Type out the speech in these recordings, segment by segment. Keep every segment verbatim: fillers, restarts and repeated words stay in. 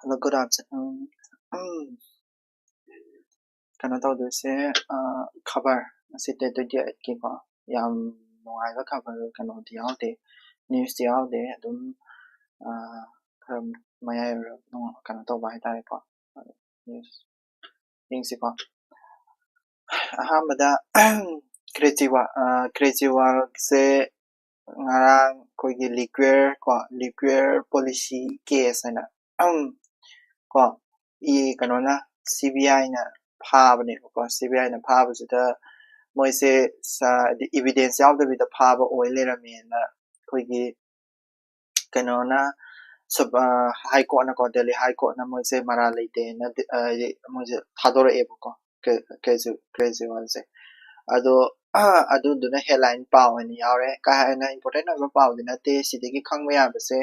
Hello, good afternoon. ꯎꯝ, ꯀꯩꯅꯣ ꯇꯧꯗꯣꯏꯁꯦ, ꯑ, ꯈꯕꯔ ꯉꯁꯤ date twenty eight ꯀꯤꯀꯣ, ꯌꯥꯝ ꯅꯨꯡꯉꯥꯏꯕ ꯈꯕꯔ ꯀꯩꯅꯣꯗꯤ ꯌꯥꯎꯗꯦ, news ꯇꯤ ꯌꯥꯎꯗꯦ꯫ ꯑꯗꯨꯝ, ꯑ, ꯈꯔ ꯃꯌꯥꯏ ꯑꯣꯏꯔꯞ ꯅꯨꯡ-, ꯀꯩꯅꯣ ꯇꯧꯕ ꯍꯥꯏꯇꯥꯔꯦꯀꯣ꯫ News ꯌꯦꯡꯁꯤꯀꯣ꯫ ꯑꯍꯥꯟꯕꯗ ꯀ꯭ꯔꯦꯖꯤꯋꯥꯜ, ꯑ, ꯀ꯭ꯔꯦꯖꯤꯋꯥꯜꯁꯦ ꯉꯔꯥꯡ ꯑꯩꯈꯣꯏꯒꯤ ꯂꯤꯀ꯭ꯋꯦꯔ ꯀꯣ, ꯂꯤꯀ꯭ꯋꯦꯔ ꯄꯣꯂꯤꯁꯤ ꯀꯦꯁ ꯍꯥꯏꯅ, ꯎꯝ, ꯀꯣ, ꯏ ꯀꯩꯅꯣꯅ, CBI ꯅ ꯐꯥꯕꯅꯦꯕꯀꯣ꯫ CBI ꯅ ꯐꯥꯕꯁꯤꯗ ꯃꯣꯏꯁꯦ ꯁ-, ꯍꯥꯏꯗꯤ evidence ꯌꯥꯎꯗꯕꯤꯗ ꯐꯥꯕ ꯑꯣꯏ ꯂꯩꯔꯝꯃꯦꯅ ꯑꯩꯈꯣꯏꯒꯤ ꯀꯩꯅꯣꯅ, ꯁꯨꯞ-, ꯑ, ꯍꯥꯏ ꯀꯣꯔꯠꯅꯀꯣ, ꯗꯦꯜꯂꯤ ꯍꯥꯏ ꯀꯣꯔꯠꯅ ꯃꯣꯏꯁꯦ ꯃꯔꯥꯜ ꯂꯩꯇꯦꯅ ꯗꯤ-, ꯑ, ꯍꯥꯏꯗꯤ ꯃꯣꯏꯁꯦ ꯊꯥꯗꯣꯔꯛꯑꯦꯕꯀꯣ꯫ ꯀꯦ-, ꯀꯦꯖꯨ-, ꯀꯦꯖꯨꯋꯥꯜꯁꯦ꯫ ꯑꯗꯣ ꯑꯗꯨꯗꯨꯅ headline ꯄꯥꯎ ꯑꯣꯏꯅ ꯌꯥꯎꯔꯦ꯫ ꯀꯥ ꯍꯦꯟꯅ important ꯑꯣꯏꯕ ꯄꯥꯎꯗꯤ ꯅꯠꯇꯦ꯫ ꯁꯤꯗꯒꯤ ꯈꯪꯕ ꯌꯥꯕꯁꯦ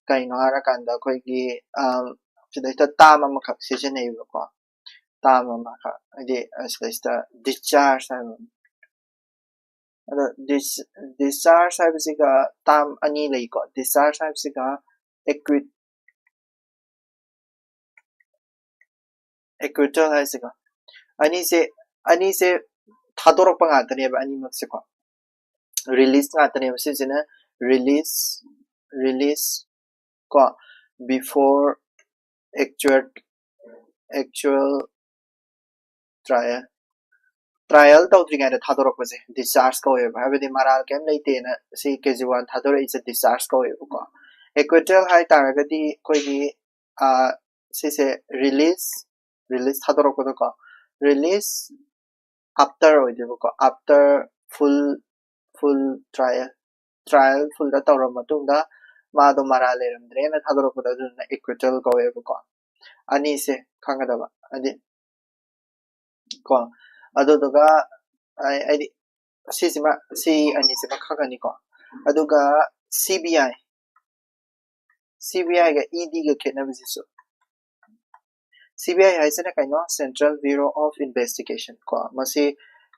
ꯀꯩꯅꯣ ꯍꯥꯏꯔꯀꯥꯟꯗ ꯑꯩꯈꯣꯏꯒꯤ, ꯑꯝ, ꯁꯤꯗꯩꯁꯤꯗ term ꯑꯃꯈꯛ ꯁꯤꯖꯤꯟꯅꯩꯕꯀꯣ꯫ Term ꯑꯃꯈꯛ, ꯍꯥꯏꯗꯤ, ꯑ, ꯁꯤꯗꯩꯁꯤꯗ discharge ꯍꯥꯏꯕ꯫ ꯑꯗꯣ dis-, discharge ꯍꯥꯏꯕꯁꯤꯒ term ꯑꯅꯤ ꯂꯩꯀꯣ꯫ Discharge ꯍꯥꯏꯕꯁꯤꯒ acquit-, acquittal ꯍꯥꯏꯁꯤꯒ꯫ ꯑꯅꯤꯁꯦ, ꯑꯅꯤꯁꯦ ꯊꯥꯗꯣꯔꯛꯄ ꯉꯥꯛꯇꯅꯦꯕ ꯑꯅꯤꯃꯛꯁꯦꯀꯣ꯫ Release ꯉꯥꯛꯇꯅꯦꯕ꯫ ꯁꯤꯁꯤꯅ release, release ꯀꯣ, before actual, actual trial, trial ꯇꯧꯗ꯭ꯔꯤꯉꯩꯗ ꯊꯥꯗꯣꯔꯛꯄꯁꯦ discharge ꯀꯧꯋꯦꯕ꯫ ꯍꯥꯏꯕꯗꯤ ꯃꯔꯥꯜ ꯀꯩꯝ ꯂꯩꯇꯦꯅ ꯁꯤ ꯀꯦꯖꯨꯋꯥꯜ ꯊꯥꯗꯣꯔꯛꯏꯁꯦ discharge ꯀꯧꯋꯦꯕꯀꯣ꯫ Acquittal ꯍꯥꯏ ꯇꯥꯔꯒꯗꯤ ꯑꯩꯈꯣꯏꯒꯤ, ꯑ, ꯁꯤꯁꯦ release, release ꯊꯥꯗꯣꯔꯛꯄꯗꯀꯣ, release after ꯑꯣꯏꯗꯣꯏꯕꯀꯣ, after full, full trial, trial full ꯗ ꯇꯧꯔꯕ ꯃꯇꯨꯡꯗ ꯃꯥꯗꯣ ꯃꯔꯥꯜ ꯂꯩꯔꯝꯗ꯭ꯔꯦꯅ ꯊꯥꯗꯣꯔꯛꯄꯗꯣ, ꯑꯗꯨꯗꯨꯅ acquittal ꯀꯧꯋꯦꯕꯀꯣ꯫ ꯑꯅꯤꯁꯦ ꯈꯪꯒꯗꯕ, ꯍꯥꯏꯗꯤ ꯀꯣ, ꯑꯗꯨꯗꯨꯒ ꯑꯩ, ꯑꯩꯗꯤ ꯁꯤꯁꯤꯃ, ꯁꯤ ꯑꯅꯤꯁꯤꯃ ꯈꯪꯒꯅꯤꯀꯣ꯫ ꯑꯗꯨꯒ CBI, CBI ꯒ ED ꯒ ꯈꯦꯠꯅꯕꯁꯤꯁꯨ, CBI ꯍꯥꯏꯁꯤꯅ ꯀꯩꯅꯣ? Central Bureau of Investigation ꯀꯣ꯫ ꯃꯁꯤ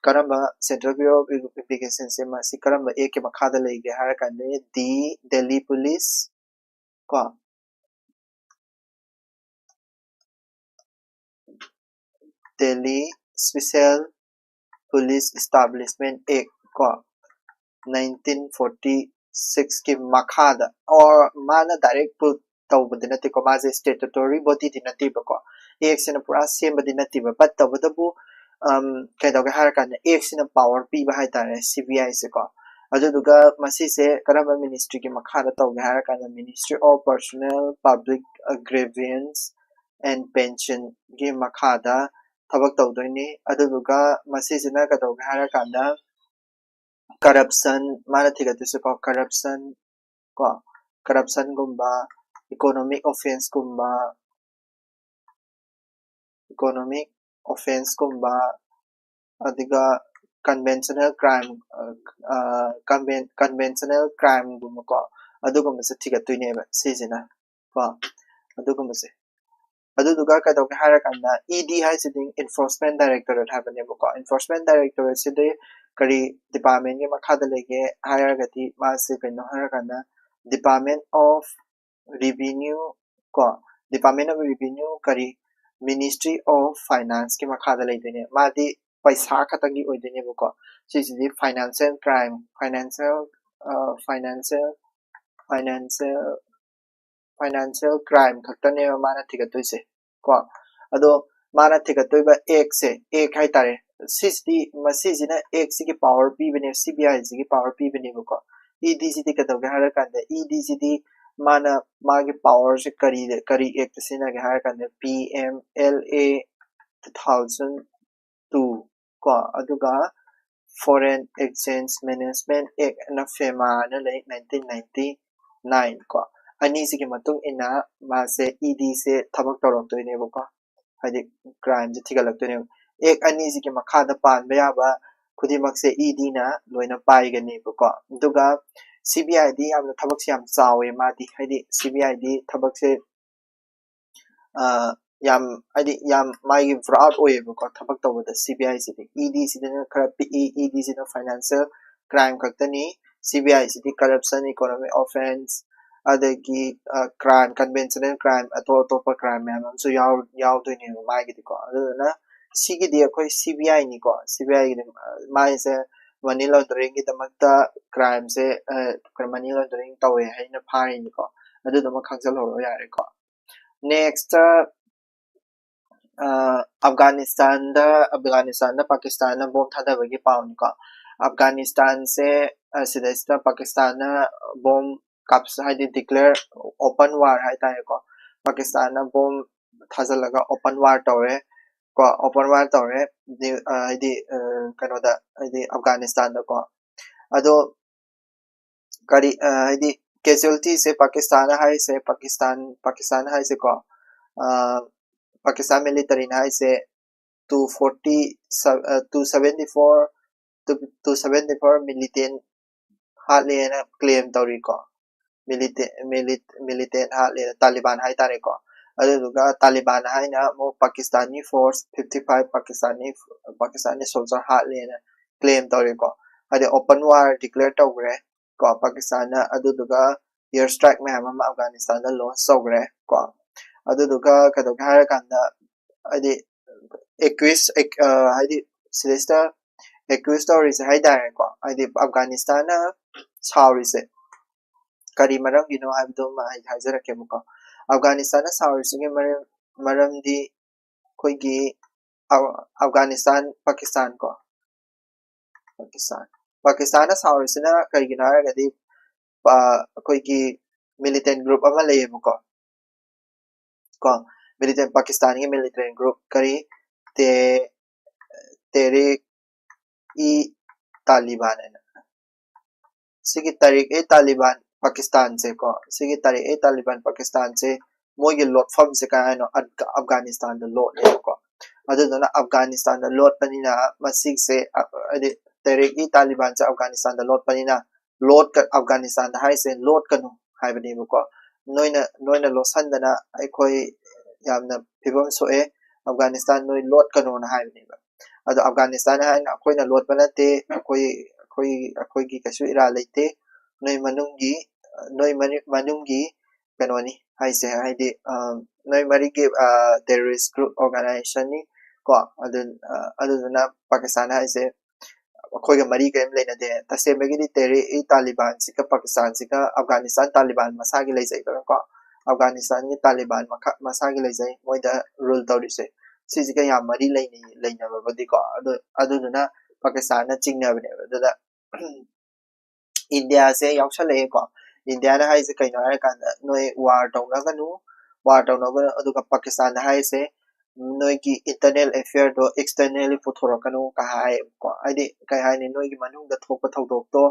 ꯀꯔꯝꯕ, Central Bureau of Investigation ꯁꯦ ꯃꯁꯤ ꯀꯔꯝꯕ act ꯀꯤ ꯃꯈꯥꯗ ꯂꯩꯒꯦ ꯍꯥꯏꯔ ꯀꯥꯟꯗ, the Delhi Police ꯀꯣ, Delhi Special Police Establishment Act ꯀꯣ, nineteen forty six ꯀꯤ ꯃꯈꯥꯗ, or ꯃꯥꯅ direct ꯄꯨ ꯇꯧꯕꯗꯤ ꯅꯠꯇꯦꯀꯣ, ꯃꯥꯁꯦ statutory body ꯗꯤ ꯅꯠꯇꯦꯕꯀꯣ, ꯑꯦꯛꯁꯤꯅ ꯄꯨꯔꯥ ꯁꯦꯝꯕꯗꯤ ꯅꯠꯇꯦꯕ, but ꯇꯧꯕꯇꯕꯨ ꯀꯩꯗꯧꯒꯦ ꯍꯥꯏꯔꯀꯥꯟꯗ ꯑꯦꯛꯁꯤꯅ power ꯄꯤꯕ ꯍꯥꯏꯇꯥꯔꯦ CBI ꯁꯦꯀꯣ꯫ ꯑꯗꯨꯗꯨꯒ ꯃꯁꯤꯁꯦ ꯀꯔꯝꯕ ministry ꯒꯤ ꯃꯈꯥꯗ ꯇꯧꯒꯦ ꯍꯥꯏꯔꯀꯥꯟꯗ Ministry of Personnel, Public Grievance and Pension ꯒꯤ ꯃꯈꯥꯗ ꯊꯕꯛ ꯇꯧꯗꯣꯏꯅꯤ꯫ ꯑꯗꯨꯗꯨꯒ ꯃꯁꯤꯁꯤꯅ ꯀꯩꯗꯧꯒꯦ ꯍꯥꯏꯔꯀꯥꯟꯗ corruption, ꯃꯥꯅ ꯊꯤꯒꯠꯇꯣꯏꯁꯦꯀꯣ, corruption ꯀꯣ, corruption ꯒꯨꯝꯕ, economic offence ꯀꯨꯝꯕ, economic offence ꯀꯨꯝꯕ, ꯑꯗꯨꯒ conventional crime, conventional crime ꯒꯨꯝꯕꯀꯣ, ꯑꯗꯨꯒꯨꯝꯕꯁꯦ ꯊꯤꯒꯠꯇꯣꯏꯅꯦꯕ ꯁꯤꯁꯤꯅ ꯀꯣ, ꯑꯗꯨꯒꯨꯝꯕꯁꯦ꯫ ꯑꯗꯨꯗꯨꯒ ꯀꯩꯗꯧꯒꯦ ꯍꯥꯏꯔꯀꯥꯟꯗ ED ꯍꯥꯏꯁꯤꯗꯤ Enforcement Directorate ꯍꯥꯏꯕꯅꯦꯕꯀꯣ꯫ Enforcement Directorate ꯁꯤꯗꯤ ꯀꯔꯤ department ꯀꯤ ꯃꯈꯥꯗ ꯂꯩꯒꯦ ꯍꯥꯏꯔꯒꯗꯤ ꯃꯥꯁꯦ ꯀꯩꯅꯣ ꯍꯥꯏꯔꯀꯥꯟꯗ Department of Revenue ꯀꯣ, Department of Revenue ꯀꯔꯤ, Ministry of Finance ꯀꯤ ꯃꯈꯥꯗ ꯂꯩꯗꯣꯏꯅꯦ꯫ ꯃꯥꯗꯤ ꯄꯩꯁꯥ ꯈꯛꯇꯪꯒꯤ ꯑꯣꯏꯗꯣꯏꯅꯦꯕꯀꯣ꯫ ꯁꯤꯁꯤꯗꯤ financial crime, financial, financial, financial, financial crime ꯈꯛꯇꯅꯦꯕ ꯃꯥꯅ ꯊꯤꯒꯠꯇꯣꯏꯁꯦ ꯀꯣ꯫ ꯑꯗꯣ ꯃꯥꯅ ꯊꯤꯒꯠꯇꯣꯏꯕ ꯑꯦꯛꯁꯦ, ꯑꯦꯛ ꯍꯥꯏꯇꯥꯔꯦ, ꯁꯤꯁꯤꯗꯤ, ꯃꯁꯤꯁꯤꯅ ꯑꯦꯛꯁꯤꯒꯤ power ꯄꯤꯕꯅꯦ, CBI ꯁꯤꯒꯤ power ꯄꯤꯕꯅꯦꯕꯀꯣ꯫ ED ꯁꯤꯗꯤ ꯀꯩꯗꯧꯒꯦ ꯍꯥꯏꯔꯀꯥꯟꯗ ED ꯁꯤꯗꯤ ꯃꯥꯅ ꯃꯥꯒꯤ power ꯁꯦ ꯀꯔꯤ, ꯀꯔꯤ act ꯇ ꯁꯤꯖꯤꯟꯅꯒꯦ ꯍꯥꯏꯔꯀꯥꯟꯗ PMLA two thousand two ꯀꯣ, ꯑꯗꯨꯒ Foreign Exchange Management Act ꯑꯅ, FEMA ꯑꯅ ꯂꯩ, nineteen ninety nine ꯀꯣ꯫ ꯑꯅꯤꯁꯤꯒꯤ ꯃꯇꯨꯡ ꯏꯟꯅ ꯃꯥꯁꯦ ED ꯁꯦ ꯊꯕꯛ ꯇꯧꯔꯛꯇꯣꯏꯅꯦꯕꯀꯣ, ꯍꯥꯏꯗꯤ crime ꯁꯦ ꯊꯤꯒꯠꯂꯛꯇꯣꯏꯅꯦꯕ꯫ Act ꯑꯅꯤꯁꯤꯒꯤ ꯃꯈꯥꯗ ꯄꯥꯟꯕ ꯌꯥꯕ ꯈꯨꯗꯤꯡꯃꯛꯁꯦ ED ꯅ ꯂꯣꯏꯅ ꯄꯥꯏꯒꯅꯦꯕꯀꯣ꯫ ꯑꯗꯨꯒ CBI ꯗꯤ ꯌꯥꯝꯅ ꯊꯕꯛꯁꯦ ꯌꯥꯝ ꯆꯥꯎꯋꯦ ꯃꯥꯗꯤ, ꯍꯥꯏꯗꯤ CBI ꯗꯤ ꯊꯕꯛꯁꯦ ꯌꯥꯝ, ꯍꯥꯏꯗꯤ ꯌꯥꯝ ꯃꯥꯒꯤ broad ꯑꯣꯏꯌꯦꯕꯀꯣ ꯊꯕꯛ ꯇꯧꯕꯗ꯫ CBI ꯁꯤꯗꯤ, ED ꯁꯤꯗꯅ ꯈꯔ ꯄꯤꯛꯏ, ED ꯁꯤꯅ financial crime ꯈꯛꯇꯅꯤ, CBI ꯁꯤꯗꯤ corruption, economic offence, ꯑꯗꯒꯤ crime, conventional crime, ꯑꯇꯣꯞ ꯑꯇꯣꯞꯄ crime ꯃꯌꯥꯝ ꯑꯃꯁꯨ ꯌꯥꯎ-, ꯌꯥꯎꯗꯣꯏꯅꯦꯕ ꯃꯥꯒꯤꯗꯤꯀꯣ꯫ ꯑꯗꯨꯗꯨꯅ ꯁꯤꯒꯤꯗꯤ ꯑꯩꯈꯣꯏ C B I ꯅꯤꯀꯣ, C B I ꯒꯤꯗꯤ ꯃꯥꯏꯁꯦ money laundering ꯒꯤꯗꯃꯛꯇ crime ꯁꯦ, money laundering ꯇꯧꯋꯦ ꯍꯥꯏꯅ ꯐꯥꯔꯤꯅꯤꯀꯣ꯫ ꯑꯗꯨꯗꯨꯃ ꯈꯪꯖꯤꯜꯍꯧꯔꯣ ꯌꯥꯔꯦꯀꯣ꯫ Next, ꯑꯐꯒꯥꯅꯤꯁꯇꯥꯟꯗ ꯑꯐꯒꯥꯅꯤꯁꯇꯥꯟꯗ ꯄꯥꯀꯤꯁꯇꯥꯟꯅ ꯕꯣꯝ ꯊꯥꯗꯕꯒꯤ ꯄꯥꯎꯅꯤꯀꯣ꯫ ꯑꯐꯒꯥꯅꯤꯁꯇꯥꯟꯁꯦ, ꯁꯤꯗꯩꯁꯤꯗ ꯄꯥꯀꯤꯁꯇꯥꯟꯅ ꯕꯣꯝ ꯀꯥꯞꯁ ꯍꯥꯏꯗꯤ declare open war ꯍꯥꯏꯇꯥꯔꯦꯀꯣ꯫ ꯄꯥꯀꯤꯁꯇꯥꯟꯅ ꯕꯣꯝ ꯊꯥꯖꯤꯜꯂꯒ open war ꯇꯧꯔꯦ ꯀꯣ꯫ Open war ꯇꯧꯔꯦ, ꯍꯥꯏꯗꯤ ꯀꯩꯅꯣꯗ, ꯍꯥꯏꯗꯤ ꯑꯐꯒꯥꯅꯤꯁꯇꯥꯟꯗꯀꯣ꯫ ꯑꯗꯣ ꯀꯔꯤ, ꯍꯥꯏꯗꯤ casualty ꯁꯦ ꯄꯥꯀꯤꯁꯇꯥꯟꯅ ꯍꯥꯏꯁꯦ, ꯄꯥꯀꯤꯁꯇꯥꯟ ꯄꯥꯀꯤꯁꯇꯥꯟ ꯍꯥꯏꯁꯦꯀꯣ, ꯄꯥꯀꯤꯁꯇꯥꯟ military ꯅ ꯍꯥꯏꯁꯦ two forty, two seventy four, two seventy four militant ꯍꯥꯠꯂꯦꯅ claim ꯇꯧꯔꯤꯀꯣ꯫ Militant, militant ꯍꯥꯠꯂꯦꯅ ꯇꯥꯂꯤꯕꯥꯟ ꯍꯥꯏꯇꯥꯔꯦꯀꯣ꯫ ꯑꯗꯨꯗꯨꯒ ꯇꯥꯂꯤꯕꯥꯟ ꯍꯥꯏꯅ ꯑꯃꯨꯛ ꯄꯥꯀꯤꯁꯇꯥꯟꯒꯤ force fifty five ꯄꯥꯀꯤꯁꯇꯥꯟꯒꯤ ꯄꯥꯀꯤꯁꯇꯥꯟꯒꯤ soldier ꯍꯥꯠꯂꯦꯅ claim ꯇꯧꯔꯤꯀꯣ꯫ ꯍꯥꯏꯗꯤ open war declare ꯇꯧꯈ꯭ꯔꯦ ꯀꯣ ꯄꯥꯀꯤꯁꯇꯥꯟꯅ꯫ ꯑꯗꯨꯗꯨꯒ air strike ꯃꯌꯥꯝ ꯑꯃ ꯑꯐꯒꯥꯅꯤꯁꯇꯥꯟꯗ launch ꯇꯧꯈ꯭ꯔꯦ ꯀꯣ꯫ ꯑꯗꯨꯗꯨꯒ ꯀꯩꯗꯧꯒꯦ ꯍꯥꯏꯔꯀꯥꯟꯗ, ꯍꯥꯏꯗꯤ accuse, ꯍꯥꯏꯗꯤ ꯁꯤꯗꯩꯁꯤꯗ accuse ꯇꯧꯔꯤꯁꯦ ꯍꯥꯏꯇꯥꯔꯦꯀꯣ, ꯍꯥꯏꯗꯤ ꯑꯐꯒꯥꯅꯤꯁꯇꯥꯟꯅ ꯁꯥꯎꯔꯤꯁꯦ ꯀꯔꯤ ꯃꯔꯝꯒꯤꯅꯣ ꯍꯥꯏꯕꯗꯨꯃ ꯑꯩ ꯍꯥꯏꯖꯔꯛꯀꯦꯕꯀꯣ꯫ ꯑꯐꯒꯥꯅꯤꯁꯇꯥꯟꯅ ꯁꯥꯎꯔꯤꯁꯤꯒꯤ ꯃꯔꯝ ꯃꯔꯝꯗꯤ ꯑꯩꯈꯣꯏꯒꯤ ꯑꯐꯒꯥꯅꯤꯁꯇꯥꯟ ꯄꯥꯀꯤꯁꯇꯥꯟ ꯀꯣ, ꯄꯥꯀꯤꯁꯇꯥꯟ ꯄꯥꯀꯤꯁꯇꯥꯟꯅ ꯁꯥꯎꯔꯤꯁꯤꯅ ꯀꯩꯒꯤꯅꯣ ꯍꯥꯏꯔꯒꯗꯤ ꯑꯩꯈꯣꯏꯒꯤ militant group ꯑꯃ ꯂꯩꯌꯦꯕꯀꯣ, ꯀꯣ, militant ꯄꯥꯀꯤꯁꯇꯥꯟꯒꯤ militant group ꯀꯔꯤ, ꯇꯦ ꯇꯦꯔꯤꯛ ꯏ ꯇꯥꯂꯤꯕꯥꯟ ꯍꯥꯏꯅ꯫ ꯁꯤꯒꯤ ꯇꯥꯔꯤꯛ ꯑꯦ ꯇꯥꯂꯤꯕꯥꯟ ꯄꯥꯀꯤꯁꯇꯥꯟꯁꯦ ꯀꯣ, ꯁꯤꯒꯤ ꯇꯥꯔꯤꯛ ꯑꯦ ꯇꯥꯂꯤꯕꯥꯟ ꯄꯥꯀꯤꯁꯇꯥꯟꯁꯦ ꯃꯣꯏꯒꯤ ꯂꯣꯠꯐꯝꯁꯦ ꯀꯥꯏ ꯍꯥꯏꯅꯣ? ꯑꯐꯒꯥꯅꯤꯁꯇꯥꯟꯗ ꯂꯣꯠꯂꯦꯕꯀꯣ꯫ ꯑꯗꯨꯗꯨꯅ ꯑꯐꯒꯥꯅꯤꯁꯇꯥꯟꯗ ꯂꯣꯠꯄꯅꯤꯅ ꯃꯁꯤꯁꯦ, ꯍꯥꯏꯗꯤ ꯇꯦꯔꯤꯛ ꯏ ꯇꯥꯂꯤꯕꯥꯟꯁꯦ ꯑꯐꯒꯥꯅꯤꯁꯇꯥꯟꯗ ꯂꯣꯠꯄꯅꯤꯅ ꯂꯣꯠꯀ ꯑꯐꯒꯥꯅꯤꯁꯇꯥꯟꯗ ꯍꯥꯏꯁꯦ ꯂꯣꯠꯀꯅꯨ ꯍꯥꯏꯕꯅꯦꯕꯀꯣ꯫ ꯅꯣꯏꯅ ꯅꯣꯏꯅ ꯂꯣꯠꯁꯟꯗꯅ ꯑꯩꯈꯣꯏ ꯌꯥꯝꯅ ꯐꯤꯕꯝ ꯁꯣꯛꯑꯦ, ꯑꯐꯒꯥꯅꯤꯁꯇꯥꯟ ꯅꯣꯏ ꯂꯣꯠꯀꯅꯣꯅ ꯍꯥꯏꯕꯅꯦꯕ꯫ ꯑꯗꯣ ꯑꯐꯒꯥꯅꯤꯁꯇꯥꯟ ꯍꯥꯏꯅ ꯑꯩꯈꯣꯏꯅ ꯂꯣꯠꯄ ꯅꯠꯇꯦ, ꯑꯩꯈꯣꯏ ꯑꯩꯈꯣꯏ ꯑꯩꯈꯣꯏꯒꯤ ꯀꯩꯁꯨ ꯏꯔꯥ ꯂꯩꯇꯦ, ꯅꯣꯏ ꯃꯅꯨꯡꯒꯤ ꯅꯣꯏ ꯃꯅꯨꯡꯒꯤ ꯀꯩꯅꯣꯅꯤ ꯍꯥꯏꯁꯦ, ꯍꯥꯏꯗꯤ ꯅꯣꯏ ꯃꯔꯤꯒꯤ terrorist group organization ꯅꯤ꯫ ꯀꯣ꯫ ꯑꯗꯨ ꯑ, ꯑꯗꯨꯗꯨꯅ ꯄꯥꯀꯤꯁꯇꯥꯟ ꯍꯥꯏꯁꯦ ꯑꯩꯈꯣꯏꯒ ꯃꯔꯤ ꯀꯔꯤꯝ ꯂꯩꯅꯗꯦ꯫ ꯇꯁꯦꯡꯕꯒꯤꯗꯤ ꯇꯦꯍꯔꯤꯛ ꯏ ꯇꯥꯂꯤꯕꯥꯟꯁꯤꯒ ꯄꯥꯀꯤꯁꯇꯥꯟꯁꯤꯒ ꯑꯐꯒꯥꯅꯤꯁꯇꯥꯟ ꯇꯥꯂꯤꯕꯥꯟ ꯃꯁꯥꯒꯤ ꯂꯩꯖꯩꯗꯅꯀꯣ꯫ ꯑꯐꯒꯥꯅꯤꯁꯇꯥꯟꯒꯤ ꯇꯥꯂꯤꯕꯥꯟ ꯃꯈꯥ ꯃꯁꯥꯒꯤ ꯂꯩꯖꯩ, ꯃꯣꯏꯗ ꯔꯨꯜ ꯇꯧꯔꯤꯁꯦ꯫ ꯁꯤꯁꯤꯒ ꯌꯥꯝ ꯃꯔꯤ ꯂꯩꯅꯩ ꯂꯩꯅꯕꯕꯨꯗꯤꯀꯣ꯫ ꯑꯗꯨ ꯑꯗꯨꯗꯨꯅ ꯄꯥꯀꯤꯁꯇꯥꯟꯅ ꯆꯤꯡꯅꯕꯅꯦꯕ꯫ ꯑꯗꯨꯗ ꯏꯟꯗꯤꯌꯥꯁꯦ ꯌꯥꯎꯁꯜꯂꯛꯑꯦꯀꯣ꯫ ꯏꯟꯗꯤꯌꯥꯅ ꯍꯥꯏꯁꯦ ꯀꯩꯅꯣ ꯍꯥꯏꯔꯀꯥꯟꯗ, ꯅꯣꯏ ꯋꯥꯔ ꯇꯧꯅꯒꯅꯨ, ꯋꯥꯔ ꯇꯧꯅꯒꯅꯨ꯫ ꯑꯗꯨꯒ ꯄꯥꯀꯤꯁꯇꯥꯟꯗ ꯍꯥꯏꯔꯤꯁꯦ ꯅꯣꯏꯒꯤ ꯏꯟꯇꯔꯅꯦꯜ ꯑꯦꯐꯤꯌꯔꯗꯣ ꯑꯦꯛꯁꯇꯔꯅꯦꯜꯂꯤ ꯄꯨꯊꯣꯔꯛꯀꯅꯨ ꯀ ꯍꯥꯏꯌꯦꯕꯀꯣ꯫ ꯍꯥꯏꯗꯤ ꯀꯩ ꯍꯥꯏꯅꯤ, ꯅꯣꯏꯒꯤ ꯃꯅꯨꯡꯗ ꯊꯣꯛꯄ ꯊꯧꯗꯣꯛꯇꯣ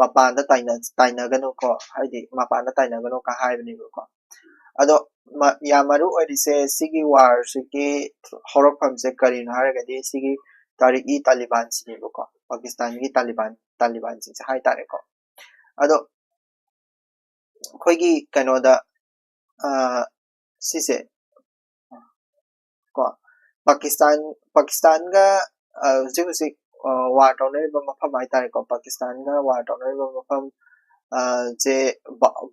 ꯃꯄꯥꯟꯗ ꯇꯥꯏꯅ ꯇꯥꯏꯅꯒꯅꯨꯀꯣ, ꯍꯥꯏꯗꯤ ꯃꯄꯥꯟꯗ ꯇꯥꯏꯅꯒꯅꯨ ꯀ ꯍꯥꯏꯕꯅꯦꯕꯀꯣ꯫ ꯑꯗꯣ ꯃ- ꯌꯥꯝ ꯃꯔꯨ ꯑꯣꯏꯔꯤꯁꯦ ꯁꯤꯒꯤ ꯋꯥꯔꯁꯤꯒꯤ ꯍꯧꯔꯛꯐꯝꯁꯦ ꯀꯔꯤꯅꯣ ꯍꯥꯏꯔꯒꯗꯤ ꯁꯤꯒꯤ ꯇꯥꯔꯤꯛ ꯏ ꯇꯥꯂꯤꯕꯥꯟꯁꯤꯅꯦꯕꯀꯣ, ꯄꯥꯀꯤꯁꯇꯥꯟꯒꯤ ꯇꯥꯂꯤꯕꯥꯟ ꯇꯥꯂꯤꯕꯥꯟꯁꯤꯡꯁꯦ ꯍꯥꯏꯇꯥꯔꯦꯀꯣ꯫ ꯑꯗꯣ ꯑꯩꯈꯣꯏꯒꯤ ꯀꯩꯅꯣꯗ ꯑ, ꯁꯤꯁꯦ ꯀꯣ, ꯄꯥꯀꯤꯁꯇꯥꯟ ꯄꯥꯀꯤꯁꯇꯥꯟꯒ ꯑ, ꯍꯧꯖꯤꯛ ꯍꯧꯖꯤꯛ ꯋꯥꯔ ꯇꯧꯅꯔꯤꯕ ꯃꯐꯝ ꯍꯥꯏꯇꯥꯔꯦꯀꯣ, ꯄꯥꯀꯤꯁꯇꯥꯟꯒ ꯋꯥꯔ ꯇꯧꯅꯔꯤꯕ ꯃꯐꯝ ꯑ, ꯁꯦ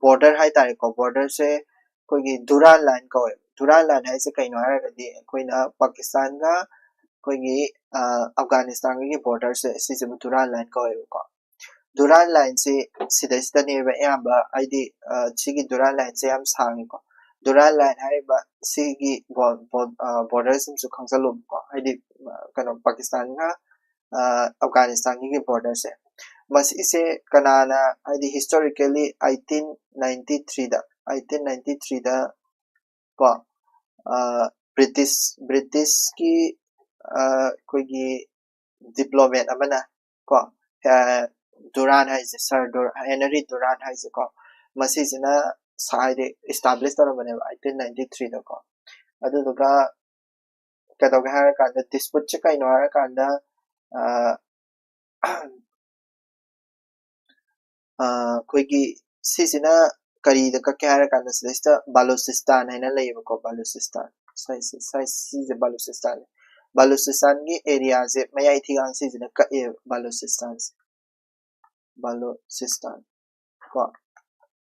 ꯕꯣꯔꯗꯔ ꯍꯥꯏꯇꯥꯔꯦꯀꯣ꯫ ꯕꯣꯔꯗꯔꯁꯦ ꯑꯩꯈꯣꯏꯒꯤ ꯗꯨꯔꯥꯟ ꯂꯥꯏꯟ ꯀꯧꯋꯦ꯫ ꯗꯨꯔꯥꯟ ꯂꯥꯏꯟ ꯍꯥꯏꯁꯦ ꯀꯩꯅꯣ ꯍꯥꯏꯔꯒꯗꯤ ꯑꯩꯈꯣꯏꯅ ꯄꯥꯀꯤꯁꯇꯥꯟꯒ ꯑꯩꯈꯣꯏꯒꯤ ꯑ, ꯑꯐꯒꯥꯅꯤꯁꯇꯥꯟꯒꯤ ꯕꯣꯔꯗꯔꯁꯦ ꯁꯤꯁꯤꯕꯨ ꯗꯨꯔꯥꯟ ꯂꯥꯏꯟ ꯀꯧꯋꯦꯕꯀꯣ꯫ ꯗꯨꯔꯥꯟ ꯂꯥꯏꯟꯁꯤ ꯁꯤꯗꯩꯁꯤꯗꯅꯦꯕ ꯑꯌꯥꯝꯕ, ꯍꯥꯏꯗꯤ ꯑ, ꯁꯤꯒꯤ ꯗꯨꯔꯥꯟ ꯂꯥꯏꯟꯁꯦ ꯌꯥꯝ ꯁꯥꯡꯉꯤꯀꯣ꯫ ꯗꯨꯔꯥꯟ ꯂꯥꯏꯟ ꯍꯥꯏꯔꯤꯕ ꯁꯤꯒꯤ ꯕꯣꯔꯗꯔꯁꯤꯡꯁꯨ ꯈꯪꯖꯜꯂꯣꯕꯀꯣ, ꯍꯥꯏꯗꯤ ꯑ, ꯀꯩꯅꯣ ꯄꯥꯀꯤꯁꯇꯥꯟꯒ ꯑ, ꯑꯐꯒꯥꯅꯤꯁꯇꯥꯟꯒꯤ ꯕꯣꯔꯗꯔꯁꯦ꯫ ꯃꯁꯤꯁꯦ ꯀꯅꯥꯅ, ꯍꯥꯏꯗꯤ ꯍꯤꯁꯇꯣꯔꯤꯀꯦꯜꯂꯤ ꯑꯩꯠꯇꯤꯟ ꯅꯥꯏꯟꯇꯤ ꯊ꯭ꯔꯤꯗ ꯑꯩꯠꯇꯤꯟ ꯅꯥꯏꯟꯇꯤ ꯊ꯭ꯔꯤꯗ ꯀꯣ, ꯑ, ꯕ꯭ꯔꯤꯇꯤꯁ ꯕ꯭ꯔꯤꯇꯤꯁꯀꯤ ꯑ, ꯑꯩꯈꯣꯏꯒꯤ ꯗꯤꯄ꯭ꯂꯣꯃꯦꯠ ꯑꯃꯅ ꯀꯣ, ꯑ, ꯗꯨꯔꯥꯟ ꯍꯥꯏꯁꯦ, ꯁꯥꯔ ꯗꯨꯔ ꯍꯦꯅꯔꯤ ꯗꯨꯔꯥꯟ ꯍꯥꯏꯁꯦꯀꯣ, ꯃꯁꯤꯁꯤꯅ ꯁ- ꯍꯥꯏꯗꯤ ꯏꯁꯇꯥꯕ꯭ꯂꯤꯁ ꯇꯧꯔꯝꯕꯅꯦꯕ ꯑꯩꯠꯇꯤꯟ ꯅꯥꯏꯟꯇꯤ ꯊ꯭ꯔꯤꯗꯀꯣ꯫ ꯑꯗꯨꯗꯨꯒ ꯀꯩꯗꯧꯒꯦ ꯍꯥꯏꯔꯀꯥꯟꯗ, ꯗꯤꯁꯄꯨꯠꯁꯦ ꯀꯩꯅꯣ ꯍꯥꯏꯔꯀꯥꯟꯗ ꯑ, ꯑ, ꯑꯩꯈꯣꯏꯒꯤ ꯁꯤꯁꯤꯅ ꯀꯔꯤꯗ ꯀꯛꯀꯦ ꯍꯥꯏꯔꯀꯥꯟꯗ ꯁꯤꯗꯩꯁꯤꯗ ꯕꯥꯂꯨꯆꯤꯁꯇꯥꯟ ꯍꯥꯏꯅ ꯂꯩꯌꯦꯕꯀꯣ꯫ ꯕꯥꯂꯨꯆꯤꯁꯇꯥꯟ ꯁ꯭ꯋꯥꯏꯁꯦ ꯁ꯭ꯋꯥꯏ ꯁꯤꯁꯦ ꯕꯥꯂꯨꯆꯤꯁꯇꯥꯟ꯫ ꯕꯥꯂꯨꯆꯤꯁꯇꯥꯟꯒꯤ ꯑꯦꯔꯤꯌꯥꯁꯦ ꯃꯌꯥꯏ ꯊꯤꯒꯥꯡ ꯁꯤꯁꯤꯅ ꯀꯛꯑꯦꯕ ꯕꯥꯂꯨꯆꯤꯁꯇꯥꯟꯁꯦ꯫ ꯕꯥꯂꯨꯆꯤꯁꯇꯥꯟ ꯀꯣ,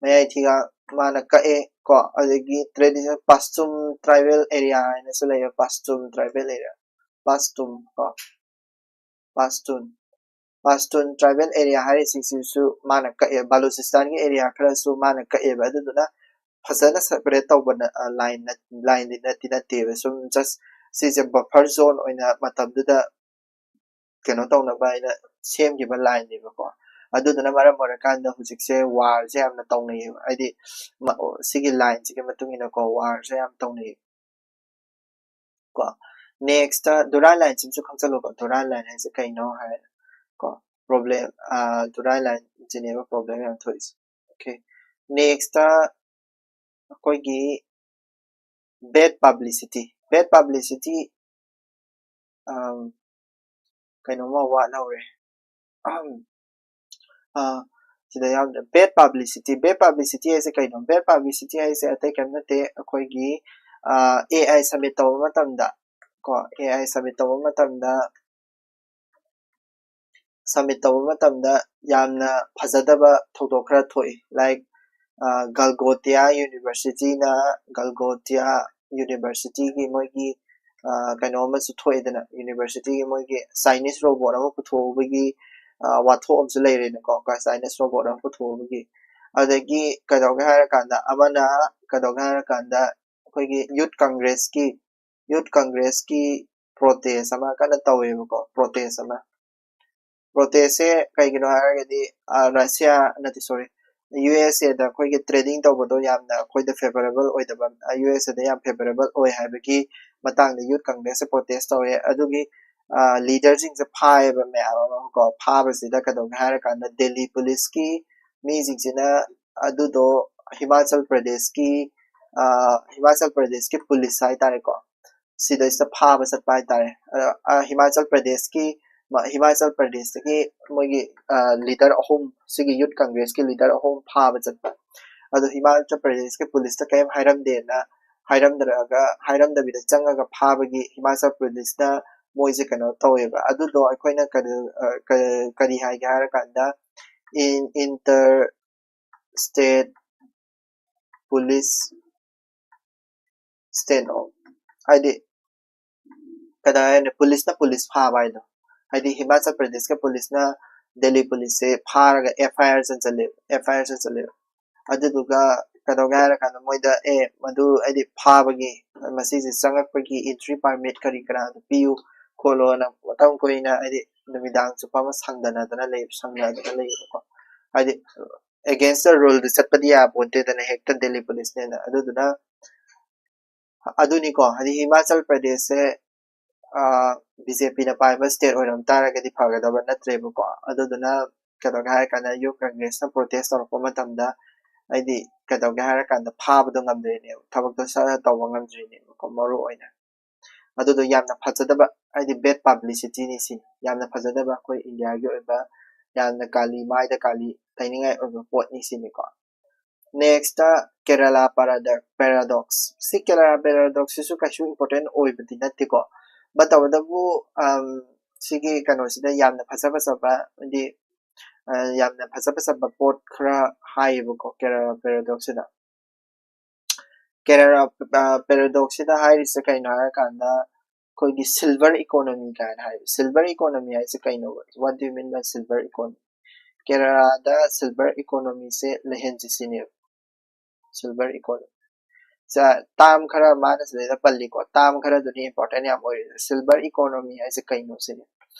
ꯃꯌꯥꯏ ꯊꯤꯒꯥꯡ ꯃꯥꯅ ꯀꯛꯑꯦ ꯀꯣ꯫ ꯑꯗꯒꯤ ꯇ꯭ꯔꯦꯗꯤꯁꯅꯦꯜ ꯄꯥꯁꯇꯨꯝ ꯇ꯭ꯔꯥꯏꯕꯦꯜ ꯑꯦꯔꯤꯌꯥ ꯍꯥꯏꯅꯁꯨ ꯂꯩꯌꯦ, ꯄꯥꯁꯇꯨꯝ ꯇ꯭ꯔꯥꯏꯕꯦꯜ ꯑꯦꯔꯤꯌꯥ꯫ ꯄꯥꯁꯇꯨꯟ ꯀꯣ, ꯄꯥꯁꯇꯨꯟ ꯄꯥꯁꯇꯨꯟ ꯇ꯭ꯔꯥꯏꯕꯦꯜ ꯑꯦꯔꯤꯌꯥ ꯍꯥꯏꯔꯤꯁꯤꯡꯁꯤꯁꯨ ꯃꯥꯅ ꯀꯛꯑꯦ, ꯕꯂꯨꯆꯤꯁꯇꯥꯟꯒꯤ ꯑꯦꯔꯤꯌꯥ ꯈꯔꯁꯨ ꯃꯥꯅ ꯀꯛꯑꯦꯕ꯫ ꯑꯗꯨꯗꯨꯅ ꯐꯖꯅ ꯁꯦꯄꯔꯦꯠ ꯇꯧꯕ ꯂꯥꯏꯟ ꯂꯥꯏꯟꯗꯤ ꯅꯠꯇꯤ ꯅꯠꯇꯦꯕ꯫ ꯁꯨꯝ ꯖꯁ ꯁꯤꯁꯦ ꯕꯐꯔ ꯖꯣꯟ ꯑꯣꯏꯅ ꯃꯇꯝꯗꯨꯗ ꯀꯩꯅꯣ ꯇꯧꯅꯕ ꯍꯥꯏꯅ ꯁꯦꯝꯈꯤꯕ ꯂꯥꯏꯟꯅꯦꯕꯀꯣ꯫ ꯑꯗꯨꯗꯨꯅ ꯃꯔꯝ ꯑꯣꯏꯔꯀꯥꯟꯗ ꯍꯧꯖꯤꯛꯁꯦ ꯋꯥꯔꯁꯦ ꯌꯥꯝꯅ ꯇꯧꯅꯩꯌꯦꯕ꯫ ꯍꯥꯏꯗꯤ ꯁꯤꯒꯤ ꯂꯥꯏꯟꯁꯤꯒꯤ ꯃꯇꯨꯡ ꯏꯟꯅꯀꯣ ꯋꯥꯔꯁꯦ ꯌꯥꯝ ꯇꯧꯅꯩꯌꯦꯕ꯫ ꯀꯣ ꯅꯦꯛꯁꯇ ꯗꯨꯔꯥꯟ ꯂꯥꯏꯟꯁꯤꯃꯁꯨ ꯈꯪꯖꯜꯂꯨꯀꯣ꯫ ꯗꯨꯔꯥꯟ ꯂꯥꯏꯟ ꯍꯥꯏꯁꯦ ꯀꯩꯅꯣ ꯍꯥꯏꯔ ꯀꯣ, ꯄ꯭ꯔꯣꯕ꯭ꯂꯦꯝ, ꯗꯨꯔꯥꯟ ꯂꯥꯏꯟꯁꯤꯅꯦꯕ ꯄ꯭ꯔꯣꯕ꯭ꯂꯦꯝ ꯌꯥꯝ ꯊꯣꯛꯏꯁꯦ꯫ ꯑꯣꯀꯦ, ꯅꯦꯛꯁꯇ ꯑꯩꯈꯣꯏꯒꯤ ꯕꯦꯠ ꯄꯕ꯭ꯂꯤꯁꯤꯇꯤ꯫ ꯕꯦꯠ ꯄꯕ꯭ꯂꯤꯁꯤꯇꯤ ꯀꯩꯅꯣꯝꯃ ꯋꯥꯠꯍꯧꯔꯦ꯫ ꯁꯤꯗ ꯌꯥꯎꯗ꯭ꯔꯦ꯫ ꯕꯦꯠ ꯄꯕ꯭ꯂꯤꯁꯤꯇꯤ꯫ ꯕꯦꯠ ꯄꯕ꯭ꯂꯤꯁꯤꯇꯤ ꯍꯥꯏꯁꯦ ꯀꯩꯅꯣ? ꯕꯦꯠ ꯄꯕ꯭ꯂꯤꯁꯤꯇꯤ ꯍꯥꯏꯁꯦ ꯑꯇꯩ ꯀꯔꯤꯝ ꯅꯠꯇꯦ꯫ ꯑꯩꯈꯣꯏꯒꯤ ꯑꯦ ꯑꯥꯏ ꯁꯕꯃꯤꯠ ꯇꯧꯕ ꯃꯇꯝꯗ ꯀꯣ, ꯑꯦ ꯑꯥꯏ ꯁꯕꯃꯤꯠ ꯇꯧꯕ ꯃꯇꯝꯗ ꯁꯕꯃꯤꯠ ꯇꯧꯕ ꯃꯇꯝꯗ ꯌꯥꯝꯅ ꯐꯖꯗꯕ ꯊꯧꯗꯣꯛ ꯈꯔ ꯊꯣꯛꯏ꯫ ꯂꯥꯏꯛ ꯒꯜꯒꯣꯇꯤꯌꯥ ꯌꯨꯅꯤꯚꯔꯁꯤꯇꯤꯅ, ꯒꯜꯒꯣꯇꯤꯌꯥ ꯌꯨꯅꯤꯚꯔꯁꯤꯇꯤꯒꯤ ꯃꯣꯏꯒꯤ ꯀꯩꯅꯣ ꯑꯃꯁꯨ ꯊꯣꯛꯑꯦꯗꯅ, ꯌꯨꯅꯤꯚꯔꯁꯤꯇꯤꯒꯤ ꯃꯣꯏꯒꯤ ꯆꯥꯏꯅꯤꯁ ꯔꯣꯕꯣꯠ ꯑꯃ ꯄꯨꯊꯣꯛꯎꯕꯒꯤ ꯋꯥꯊꯣꯛ ꯑꯃꯁꯨ ꯂꯩꯔꯦꯅꯀꯣ꯫ ꯆꯥꯏꯅꯤꯁ ꯔꯣꯕꯣꯠ ꯑꯃ ꯄꯨꯊꯣꯛꯎꯕꯒꯤ, ꯑꯗꯒꯤ ꯀꯩꯗꯧꯒꯦ ꯍꯥꯏꯔꯀꯥꯟꯗ, ꯑꯃꯅ ꯀꯩꯗꯧꯒꯦ ꯍꯥꯏꯔꯀꯥꯟꯗ ꯑꯩꯈꯣꯏꯒꯤ ꯌꯨꯠ ꯀꯪꯒ꯭ꯔꯦꯁꯀꯤ ꯌꯨꯠ ꯀꯪꯒ꯭ꯔꯦꯁꯀꯤ ꯄ꯭ꯔꯣꯇꯦꯁ ꯑꯃ ꯀꯟꯅ ꯇꯧꯋꯦꯕꯀꯣ꯫ ꯄ꯭ꯔꯣꯇꯦꯁ ꯑꯃ ꯄ꯭ꯔꯣꯇꯦꯁꯁꯦ ꯀꯩꯒꯤꯅꯣ ꯍꯥꯏꯔꯒꯗꯤ ꯔꯁꯤꯌꯥ ꯅꯠꯇꯦ, ꯁꯣꯔꯤ, ꯌꯨ ꯑꯦꯁ ꯑꯦꯗ ꯑꯩꯈꯣꯏꯒꯤ ꯇ꯭ꯔꯦꯗꯤꯡ ꯇꯧꯕꯗꯣ ꯌꯥꯝꯅ ꯑꯩꯈꯣꯏꯗ ꯐꯦꯕꯔꯦꯕꯜ ꯑꯣꯏꯗꯕ, ꯌꯨ ꯑꯦꯁ ꯑꯦꯗ ꯌꯥꯝ ꯐꯦꯕꯔꯦꯕꯜ ꯑꯣꯏ ꯍꯥꯏꯕꯒꯤ ꯃꯇꯥꯡꯗ ꯌꯨꯠ ꯀꯪꯒ꯭ꯔꯦꯁꯁꯦ ꯄ꯭ꯔꯣꯇꯦꯁ ꯇꯧꯋꯦ꯫ ꯑꯗꯨꯒꯤ ꯂꯤꯗꯔꯁꯤꯡꯁꯦ ꯐꯥꯏꯌꯦꯕ ꯃꯌꯥꯝ ꯑꯃ ꯀꯣ꯫ ꯐꯥꯕꯁꯤꯗ ꯀꯩꯗꯧꯒꯦ ꯍꯥꯏꯔꯀꯥꯟꯗ ꯗꯦꯜꯂꯤ ꯄꯨꯂꯤꯁꯀꯤ ꯃꯤꯁꯤꯡꯁꯤꯅ ꯑꯗꯨꯗꯣ ꯍꯤꯃꯥꯆꯜ ꯄ꯭ꯔꯗꯦꯁꯀꯤ ꯍꯤꯃꯥꯆꯜ ꯄ꯭ꯔꯗꯦꯁꯀꯤ ꯄꯨꯂꯤꯁ ꯍꯥꯏꯇꯥꯔꯦꯀꯣ, ꯁꯤꯗꯩꯁꯤꯗ ꯐꯥꯕ ꯆꯠꯄ ꯍꯥꯏꯇꯥꯔꯦ꯫ ꯍꯤꯃꯥꯆꯜ ꯄ꯭ꯔꯗꯦꯁꯀꯤ ꯍꯤꯃꯥꯆꯜ ꯄ꯭ꯔꯗꯦꯁꯇꯒꯤ ꯃꯣꯏꯒꯤ ꯂꯤꯗꯔ ꯑꯍꯨꯝ, ꯁꯤꯒꯤ ꯌꯨꯠ ꯀꯪꯒ꯭ꯔꯦꯁꯀꯤ ꯂꯤꯗꯔ ꯑꯍꯨꯝ ꯐꯥꯕ ꯆꯠꯄ꯫ ꯑꯗꯣ ꯍꯤꯃꯥꯆꯜ ꯄ꯭ꯔꯗꯦꯁꯀꯤ ꯄꯨꯂꯤꯁꯇ ꯀꯔꯤꯝ ꯍꯥꯏꯔꯝꯗꯦꯅ ꯍꯥꯏꯔꯝꯗ꯭ꯔꯒ, ꯍꯥꯏꯔꯝꯗꯕꯤꯗ ꯆꯪꯉꯒ ꯐꯥꯕꯒꯤ ꯍꯤꯃꯥꯆꯜ ꯄ꯭ꯔꯗꯦꯁꯅ ꯃꯣꯏꯁꯦ ꯀꯩꯅꯣ ꯇꯧꯋꯦꯕ꯫ ꯑꯗꯨꯗꯣ ꯑꯩꯈꯣꯏꯅ ꯀꯔꯤ ꯍꯥꯏꯒꯦ ꯍꯥꯏꯔꯀꯥꯟꯗ in inter state police station of, ꯍꯥꯏꯗꯤ ꯀꯩꯗꯧ ꯍꯥꯏꯅꯤ, ꯄꯨꯂꯤꯁꯅ ꯄꯨꯂꯤꯁ ꯐꯥꯕ ꯍꯥꯏꯗꯣ, ꯍꯥꯏꯗꯤ ꯍꯤꯃꯥꯆꯜ ꯄ꯭ꯔꯗꯦꯁꯀ ꯄꯨꯂꯤꯁꯅ ꯗꯦꯜꯂꯤ ꯄꯨꯂꯤꯁꯁꯦ ꯐꯥꯔꯒ ꯑꯦꯐ ꯑꯥꯏ ꯑꯥꯔ ꯆꯟꯁꯜꯂꯦꯕ, ꯑꯦꯐ ꯑꯥꯏ ꯑꯥꯔ ꯆꯟꯁꯜꯂꯦꯕ꯫ ꯑꯗꯨꯗꯨꯒ ꯀꯩꯗꯧꯒꯦ ꯍꯥꯏꯔ ꯀꯥꯟꯗ ꯃꯣꯏꯗ, ꯑꯦ, ꯃꯗꯨ ꯍꯥꯏꯗꯤ ꯐꯥꯕꯒꯤ, ꯃꯁꯤꯁꯦ ꯆꯪꯉꯛꯄꯒꯤ ꯑꯦꯟꯇ꯭ꯔꯤ ꯄꯥꯔꯃꯤꯠ ꯀꯔꯤ ꯀꯔꯥꯗꯣ ꯄꯤꯌꯨ ꯈꯣꯠꯂꯣꯅ ꯃꯇꯝ ꯀꯨꯏꯅ ꯍꯥꯏꯗꯤ ꯅꯨꯃꯤꯗꯥꯡ ꯆꯨꯞꯄ ꯑꯃ ꯁꯪꯗꯅꯗꯅ ꯂꯩ, ꯁꯪꯅꯗꯅ ꯂꯩꯌꯦꯕꯀꯣ꯫ ꯍꯥꯏꯗꯤ against the rule ꯗ ꯆꯠꯄꯗꯤ ꯌꯥꯄꯣꯟꯇꯦꯗꯅ, ꯍꯦꯛꯇ ꯗꯦꯜꯂꯤ ꯄꯨꯂꯤꯁꯅꯦꯅ꯫ ꯑꯗꯨꯗꯨꯅ ꯑꯗꯨꯅꯤꯀꯣ, ꯍꯥꯏꯗꯤ ꯍꯤꯃꯥꯆꯜ ꯄ꯭ꯔꯗꯦꯁꯁꯦ ꯕꯤ ꯖꯦ ꯄꯤꯅ ꯄꯥꯏꯕ ꯁ꯭ꯇꯦꯠ ꯑꯣꯏꯔꯝ ꯇꯥꯔꯒꯗꯤ ꯐꯒꯗꯕ ꯅꯠꯇ꯭ꯔꯦꯕꯀꯣ꯫ ꯑꯗꯨꯗꯨꯅ ꯀꯩꯗꯧꯒꯦ ꯍꯥꯏꯔ ꯀꯥꯟꯗ ꯌꯨꯠ ꯀꯪꯒ꯭ꯔꯦꯁꯅ ꯄ꯭ꯔꯣꯇꯦꯁ ꯇꯧꯔꯛꯄ ꯃꯇꯝꯗ, ꯍꯥꯏꯗꯤ ꯀꯩꯗꯧꯒꯦ ꯍꯥꯏꯔ ꯀꯥꯟꯗ ꯐꯥꯕꯗꯣ ꯉꯝꯗ꯭ꯔꯤꯅꯦꯕ, ꯊꯕꯛꯇꯣ ꯁꯠ ꯁꯠ ꯇꯧꯕ ꯉꯝꯗ꯭ꯔꯤꯅꯦꯕꯀꯣ, ꯃꯔꯨ ꯑꯣꯏꯅ꯫ ꯑꯗꯨꯗꯣ ꯌꯥꯝꯅ ꯐꯖꯗꯕ, ꯍꯥꯏꯗꯤ bad publicity ꯅꯤ ꯁꯤꯅꯤ, ꯌꯥꯝꯅ ꯐꯖꯗꯕ, ꯑꯩꯈꯣꯏ ꯏꯟꯗꯤꯌꯥꯒꯤ ꯑꯣꯏꯕ ꯌꯥꯝꯅ ꯀꯥꯂꯤ, ꯃꯥꯏꯗ ꯀꯥꯂꯤ ꯇꯩꯅꯤꯡꯉꯥꯏ ꯑꯣꯏꯕ ꯄꯣꯠꯅꯤ ꯁꯤꯅꯤꯀꯣ꯫ Next ꯇ Kerala paradox, paradox꯫ ꯁꯤ Kerala paradox ꯁꯤꯁꯨ ꯀꯩꯁꯨ important ꯑꯣꯏꯕꯗꯤ ꯅꯠꯇꯦꯀꯣ꯫ But ꯇꯧꯕꯇꯕꯨ, ꯑꯝ, ꯁꯤꯒꯤ ꯀꯩꯅꯣꯁꯤꯗ ꯌꯥꯝꯅ ꯐꯖ ꯐꯖꯕ, ꯍꯥꯏꯗꯤ, ꯑ, ꯌꯥꯝꯅ ꯐꯖ ꯐꯖꯕ ꯄꯣꯠ ꯈꯔ ꯍꯥꯏꯌꯦꯕꯀꯣ Kerala paradox ꯁꯤꯗ꯫ Kerala, ꯑ, paradox ꯁꯤꯗ ꯍꯥꯏꯔꯤꯁꯦ ꯀꯩꯅꯣ ꯍꯥꯏꯔꯀꯥꯟꯗ, ꯑꯩꯈꯣꯏꯒꯤ silver economy ꯀꯥꯏꯅ ꯍꯥꯏ꯫ Silver economy ꯍꯥꯏꯁꯦ ꯀꯩꯅꯣ? What do you mean by silver economy? ꯀꯦꯔꯂꯥꯗ silver economy ꯁꯦ ꯂꯩꯍꯟꯁꯤ ꯁꯤꯅꯦꯕ꯫ Silver economy꯫ ꯁ-, term ꯈꯔ ꯃꯥꯅ ꯁꯤꯗꯩꯗ ꯄꯜꯂꯤꯀꯣ, term ꯈꯔꯗꯨꯅꯤ important ꯌꯥꯝ ꯑꯣꯏꯔꯤꯁꯦ꯫ Silver economy ꯍꯥꯏꯁꯦ ꯀꯩꯅꯣ ꯁꯤꯅꯤ꯫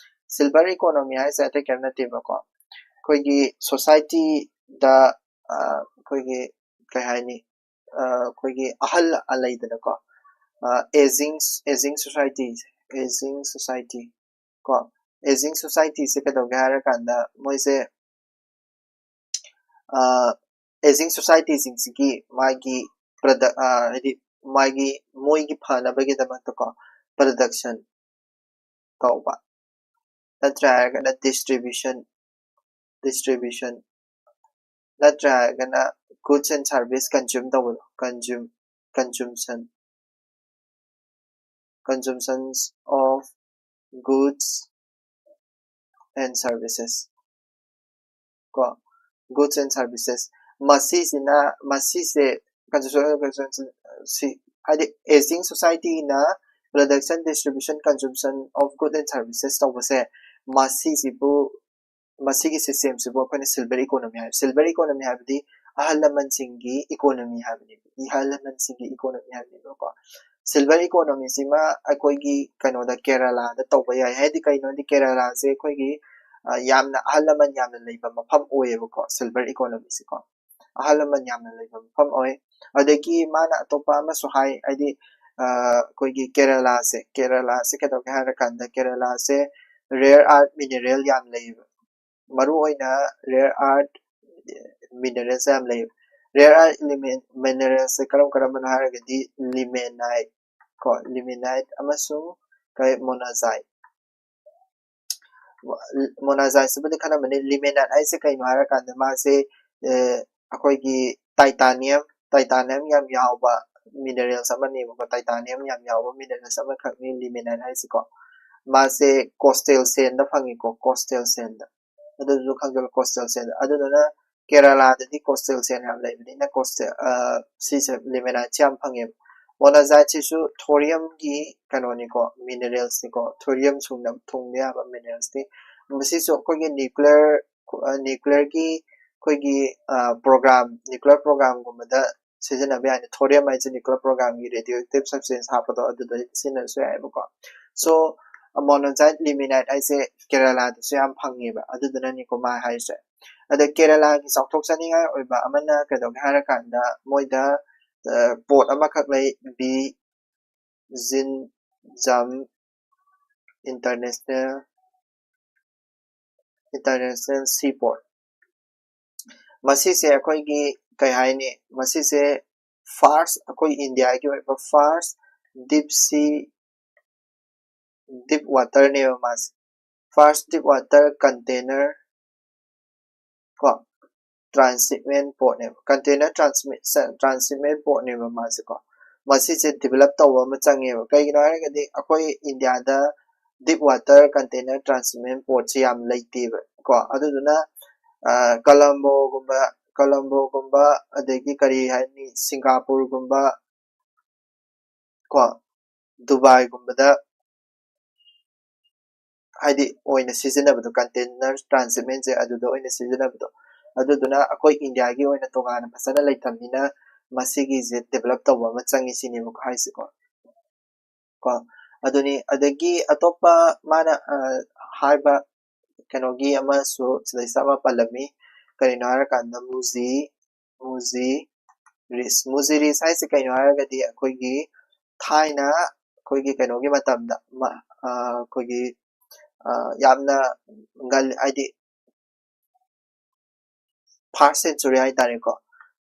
Silver economy ꯍꯥꯏꯁꯦ ꯑꯇꯩ ꯀꯔꯤꯝ ꯅꯠꯇꯦꯕꯀꯣ, ꯑꯩꯈꯣꯏꯒꯤ society ꯗ, ꯑ, ꯑꯩꯈꯣꯏꯒꯤ ꯀꯩ ꯍꯥꯏꯅꯤ, ꯑ, ꯑꯩꯈꯣꯏꯒꯤ ꯑꯍꯜ ꯂꯩꯗꯅꯀꯣ, ꯑ, aging, aging society, aging society ꯀꯣ, aging society ꯁꯦ ꯀꯩꯗꯧꯒꯦ ꯍꯥꯏꯔꯀꯥꯟꯗ ꯃꯣꯏꯁꯦ, ꯑ, aging society ꯁꯤꯡꯁꯤꯒꯤ ꯃꯥꯒꯤ product, ꯑ, ꯍꯥꯏꯗꯤ ꯃꯥꯒꯤ, ꯃꯣꯏꯒꯤ ꯐꯅꯕꯒꯤꯗꯃꯛꯇꯀꯣ production ꯇꯧꯕ, ꯅꯠꯇ꯭ꯔꯥ ꯍꯥꯏꯔꯒꯅ distribution, distribution, ꯅꯠꯇ꯭ꯔꯥ ꯍꯥꯏꯔꯒꯅ goods and service consume ꯇꯧꯕꯗꯣ, consume, consumption, consumptions of goods and services ꯀꯣ, goods and services꯫ ꯃꯁꯤꯁꯤꯅ, ꯃꯁꯤꯁꯦ consumption, consumption ꯁꯤ, ꯍꯥꯏꯗꯤ aging society ꯅ production, distribution, consumption of goods and services ꯇꯧꯕꯁꯦ, ꯃꯁꯤꯁꯤꯕꯨ, ꯃꯁꯤꯒꯤ system ꯁꯤꯕꯨ ꯑꯩꯈꯣꯏꯅ silver economy ꯍꯥꯏ꯫ Silver economy ꯍꯥꯏꯕꯗꯤ ꯑꯍꯜ ꯂꯃꯟꯁꯤꯡꯒꯤ economy ꯍꯥꯏꯕꯅꯦꯕ, ꯑꯍꯜ ꯂꯃꯟꯁꯤꯡꯒꯤ economy ꯍꯥꯏꯕꯅꯦꯕꯀꯣ꯫ Silver economy ꯁꯤꯃ ꯑꯩꯈꯣꯏꯒꯤ ꯀꯩꯅꯣꯗ, ꯀꯦꯔꯂꯥꯗ ꯇꯧꯕ ꯌꯥꯏ꯫ ꯍꯥꯏꯗꯤ ꯀꯩꯅꯣꯗꯤ, ꯀꯦꯔꯂꯥꯁꯦ ꯑꯩꯈꯣꯏꯒꯤ, ꯑ, ꯌꯥꯝꯅ ꯑꯍꯜ ꯂꯃꯟ ꯌꯥꯝꯅ ꯂꯩꯕ ꯃꯐꯝ ꯑꯣꯏꯌꯦꯕꯀꯣ, silver economy ꯁꯦꯀꯣ꯫ ꯑꯍꯜ ꯂꯃꯟ ꯌꯥꯝꯅ ꯂꯩꯕ ꯃꯐꯝ ꯑꯣꯏ꯫ ꯑꯗꯒꯤ ꯃꯥꯅ ꯑꯇꯣꯞꯄ ꯑꯃꯁꯨ ꯍꯥꯏ, ꯍꯥꯏꯗꯤ, ꯑ, ꯑꯩꯈꯣꯏꯒꯤ ꯀꯦꯔꯂꯥꯁꯦ, ꯀꯦꯔꯂꯥꯁꯦ ꯀꯩꯗꯧꯒꯦ ꯍꯥꯏꯔꯀꯥꯟꯗ, ꯀꯦꯔꯂꯥꯁꯦ rare earth mineral ꯌꯥꯝ ꯂꯩꯌꯦꯕ꯫ ꯃꯔꯨ ꯑꯣꯏꯅ rare earth minerals ꯌꯥꯝ ꯂꯩꯌꯦꯕ꯫ Rare earth element minerals ꯁꯦ ꯀꯔꯝ ꯀꯔꯝꯕꯅꯣ ꯍꯥꯏꯔꯒꯗꯤ, limonite ꯀꯣ, limonite ꯑꯃꯁꯨꯡ ꯀꯩ, monazite꯫ Monazite ꯁꯤꯕꯨꯗꯤ ꯈꯪꯉꯝꯃꯅꯤ꯫ Limonite ꯍꯥꯏꯁꯦ ꯀꯩꯅꯣ ꯍꯥꯏꯔꯀꯥꯟꯗ, ꯃꯥꯁꯦ, ꯑ, ꯑꯩꯈꯣꯏꯒꯤ titanium, titanium ꯌꯥꯝ ꯌꯥꯎꯕ minerals ꯑꯃꯅꯦꯕꯀꯣ, titanium ꯌꯥꯝ ꯌꯥꯎꯕ minerals ꯑꯃꯈꯛꯅꯤ limonite ꯍꯥꯏꯁꯦꯀꯣ꯫ ꯃꯥꯁꯦ coastal sand ꯗ ꯐꯪꯉꯤꯀꯣ, coastal sand ꯗ꯫ ꯑꯗꯨꯗꯨꯁꯨ ꯈꯪꯖꯤꯜꯂꯣ, coastal sand ꯗ꯫ ꯑꯗꯨꯗꯨꯅ ꯀꯦꯔꯂꯥꯗꯗꯤ coastal sand ꯌꯥꯝ ꯂꯩꯕꯅꯤꯅ, coastal, ꯑ, ꯁꯤꯁꯦ, limonite ꯁꯦ ꯌꯥꯝ ꯐꯪꯉꯦꯕ꯫ Monazite ꯁꯤꯁꯨ thorium ꯒꯤ ꯀꯩꯅꯣꯅꯤꯀꯣ, minerals ꯅꯤꯀꯣ, thorium ꯁꯨꯡꯅ ꯊꯨꯡꯕ ꯌꯥꯕ minerals ꯅꯤ꯫ ꯃꯁꯤꯁꯨ ꯑꯩꯈꯣꯏꯒꯤ nuclear, ꯑ, nuclear ꯒꯤ ꯑꯩꯈꯣꯏꯒꯤ, ꯑ, program, nuclear program ꯒꯨꯝꯕꯗ ꯁꯤꯖꯤꯟꯅꯕ ꯌꯥꯅꯤ꯫ Thorium ꯍꯥꯏꯁꯦ nuclear program ꯒꯤ radioactive substance ꯍꯥꯞꯄꯗꯣ, ꯑꯗꯨꯗ ꯁꯤꯖꯤꯟꯅꯔꯁꯨ ꯌꯥꯏꯑꯕꯀꯣ꯫ So, monazite, limonite ꯍꯥꯏꯁꯦ ꯀꯦꯔꯂꯥꯗꯁꯨ ꯌꯥꯝ ꯐꯪꯉꯦꯕ, ꯑꯗꯨꯗꯨꯅꯅꯤꯀꯣ ꯃꯥ ꯍꯥꯏꯔꯤꯁꯦ꯫ ꯑꯗ ꯀꯦꯔꯂꯥꯒꯤ ꯆꯥꯎꯊꯣꯛꯆꯅꯤꯡꯉꯥꯏ ꯑꯣꯏꯕ ꯑꯃꯅ ꯀꯩꯗꯧꯒꯦ ꯍꯥꯏꯔꯀꯥꯟꯗ, ꯃꯣꯏꯗ, ꯑ, port ꯑꯃꯈꯛ ꯂꯩ, ꯕꯤ ꯖꯤꯟꯖꯥꯝ International, International Seaport꯫ ꯃꯁꯤꯁꯦ ꯑꯩꯈꯣꯏꯒꯤ ꯀꯩ ꯍꯥꯏꯅꯤ, ꯃꯁꯤꯁꯦ first, ꯑꯩꯈꯣꯏ ꯏꯟꯗꯤꯌꯥꯒꯤ ꯑꯣꯏꯕ first deep sea, deep water ꯅꯦꯕ ꯃꯥꯁꯦ꯫ First deep water container ꯀꯣ, transshipment port ꯅꯦꯕ, container transmit-, transshipment port ꯅꯦꯕ ꯃꯥꯁꯦꯀꯣ꯫ ꯃꯁꯤꯁꯦ develop ꯇꯧꯕ ꯑꯃ ꯆꯪꯉꯦꯕ꯫ ꯀꯩꯒꯤꯅꯣ ꯍꯥꯏꯔꯒꯗꯤ ꯑꯩꯈꯣꯏ ꯏꯟꯗꯤꯌꯥꯗ deep water container transshipment port ꯁꯤ ꯌꯥꯝ ꯂꯩꯇꯦꯕ ꯀꯣ꯫ ꯑꯗꯨꯗꯨꯅ, ꯑ, ꯀꯂꯝꯕꯣꯒꯨꯝꯕ, ꯀꯂꯝꯕꯣꯒꯨꯝꯕ, ꯑꯗꯒꯤ ꯀꯔꯤ ꯍꯥꯏꯅꯤ, ꯁꯤꯡꯒꯥꯄꯨꯔꯒꯨꯝꯕ ꯀꯣ, ꯗꯨꯕꯥꯏꯒꯨꯝꯕꯗ ꯍꯥꯏꯗꯤ ꯑꯣꯏꯅ ꯁꯤꯖꯤꯟꯅꯕꯗꯣ, ꯀꯟꯇꯦꯅꯔ ꯇ꯭ꯔꯥꯟꯁꯤꯠꯃꯦꯟꯁꯦ ꯑꯗꯨꯗ ꯑꯣꯏꯅ ꯁꯤꯖꯤꯟꯅꯕꯗꯣ, ꯑꯗꯨꯗꯨꯅ ꯑꯩꯈꯣꯏ ꯏꯟꯗꯤꯌꯥꯒꯤ ꯑꯣꯏꯅ ꯇꯣꯉꯥꯟꯅ ꯐꯖꯅ ꯂꯩꯇꯕꯅꯤꯅ ꯃꯁꯤꯒꯤꯁꯦ ꯗꯦꯕꯂꯞ ꯇꯧꯕ ꯑꯃ ꯆꯪꯉꯤ ꯁꯤꯅꯦꯕꯀꯣ ꯍꯥꯏꯁꯦꯀꯣ꯫ ꯀꯣ ꯑꯗꯨꯅꯤ꯫ ꯑꯗꯒꯤ ꯑꯇꯣꯞꯄ ꯃꯥꯅ ꯍꯥꯏꯕ ꯀꯩꯅꯣꯒꯤ ꯑꯃꯁꯨ ꯁꯤꯗꯩꯁꯤꯗ ꯑꯃ ꯄꯜꯂꯝꯃꯤ꯫ ꯀꯔꯤꯅꯣ ꯍꯥꯏꯔꯀꯥꯟꯗ ꯃꯨꯖꯤ ꯃꯨꯖꯤ ꯔꯤꯁ ꯃꯨꯖꯤ ꯔꯤꯁ ꯍꯥꯏꯁꯦ ꯀꯩꯅꯣ ꯍꯥꯏꯔꯒꯗꯤ ꯑꯩꯈꯣꯏꯒꯤ ꯊꯥꯏꯅ ꯑꯩꯈꯣꯏꯒꯤ ꯀꯩꯅꯣꯒꯤ ꯃꯇꯝꯗ ꯑꯩꯈꯣꯏꯒꯤ ꯌꯥꯝꯅ ꯉꯜ ꯍꯥꯏꯗꯤ ꯐꯥꯔꯁ ꯁꯦꯟꯆꯨꯔꯤ ꯍꯥꯏꯇꯥꯔꯦꯀꯣ,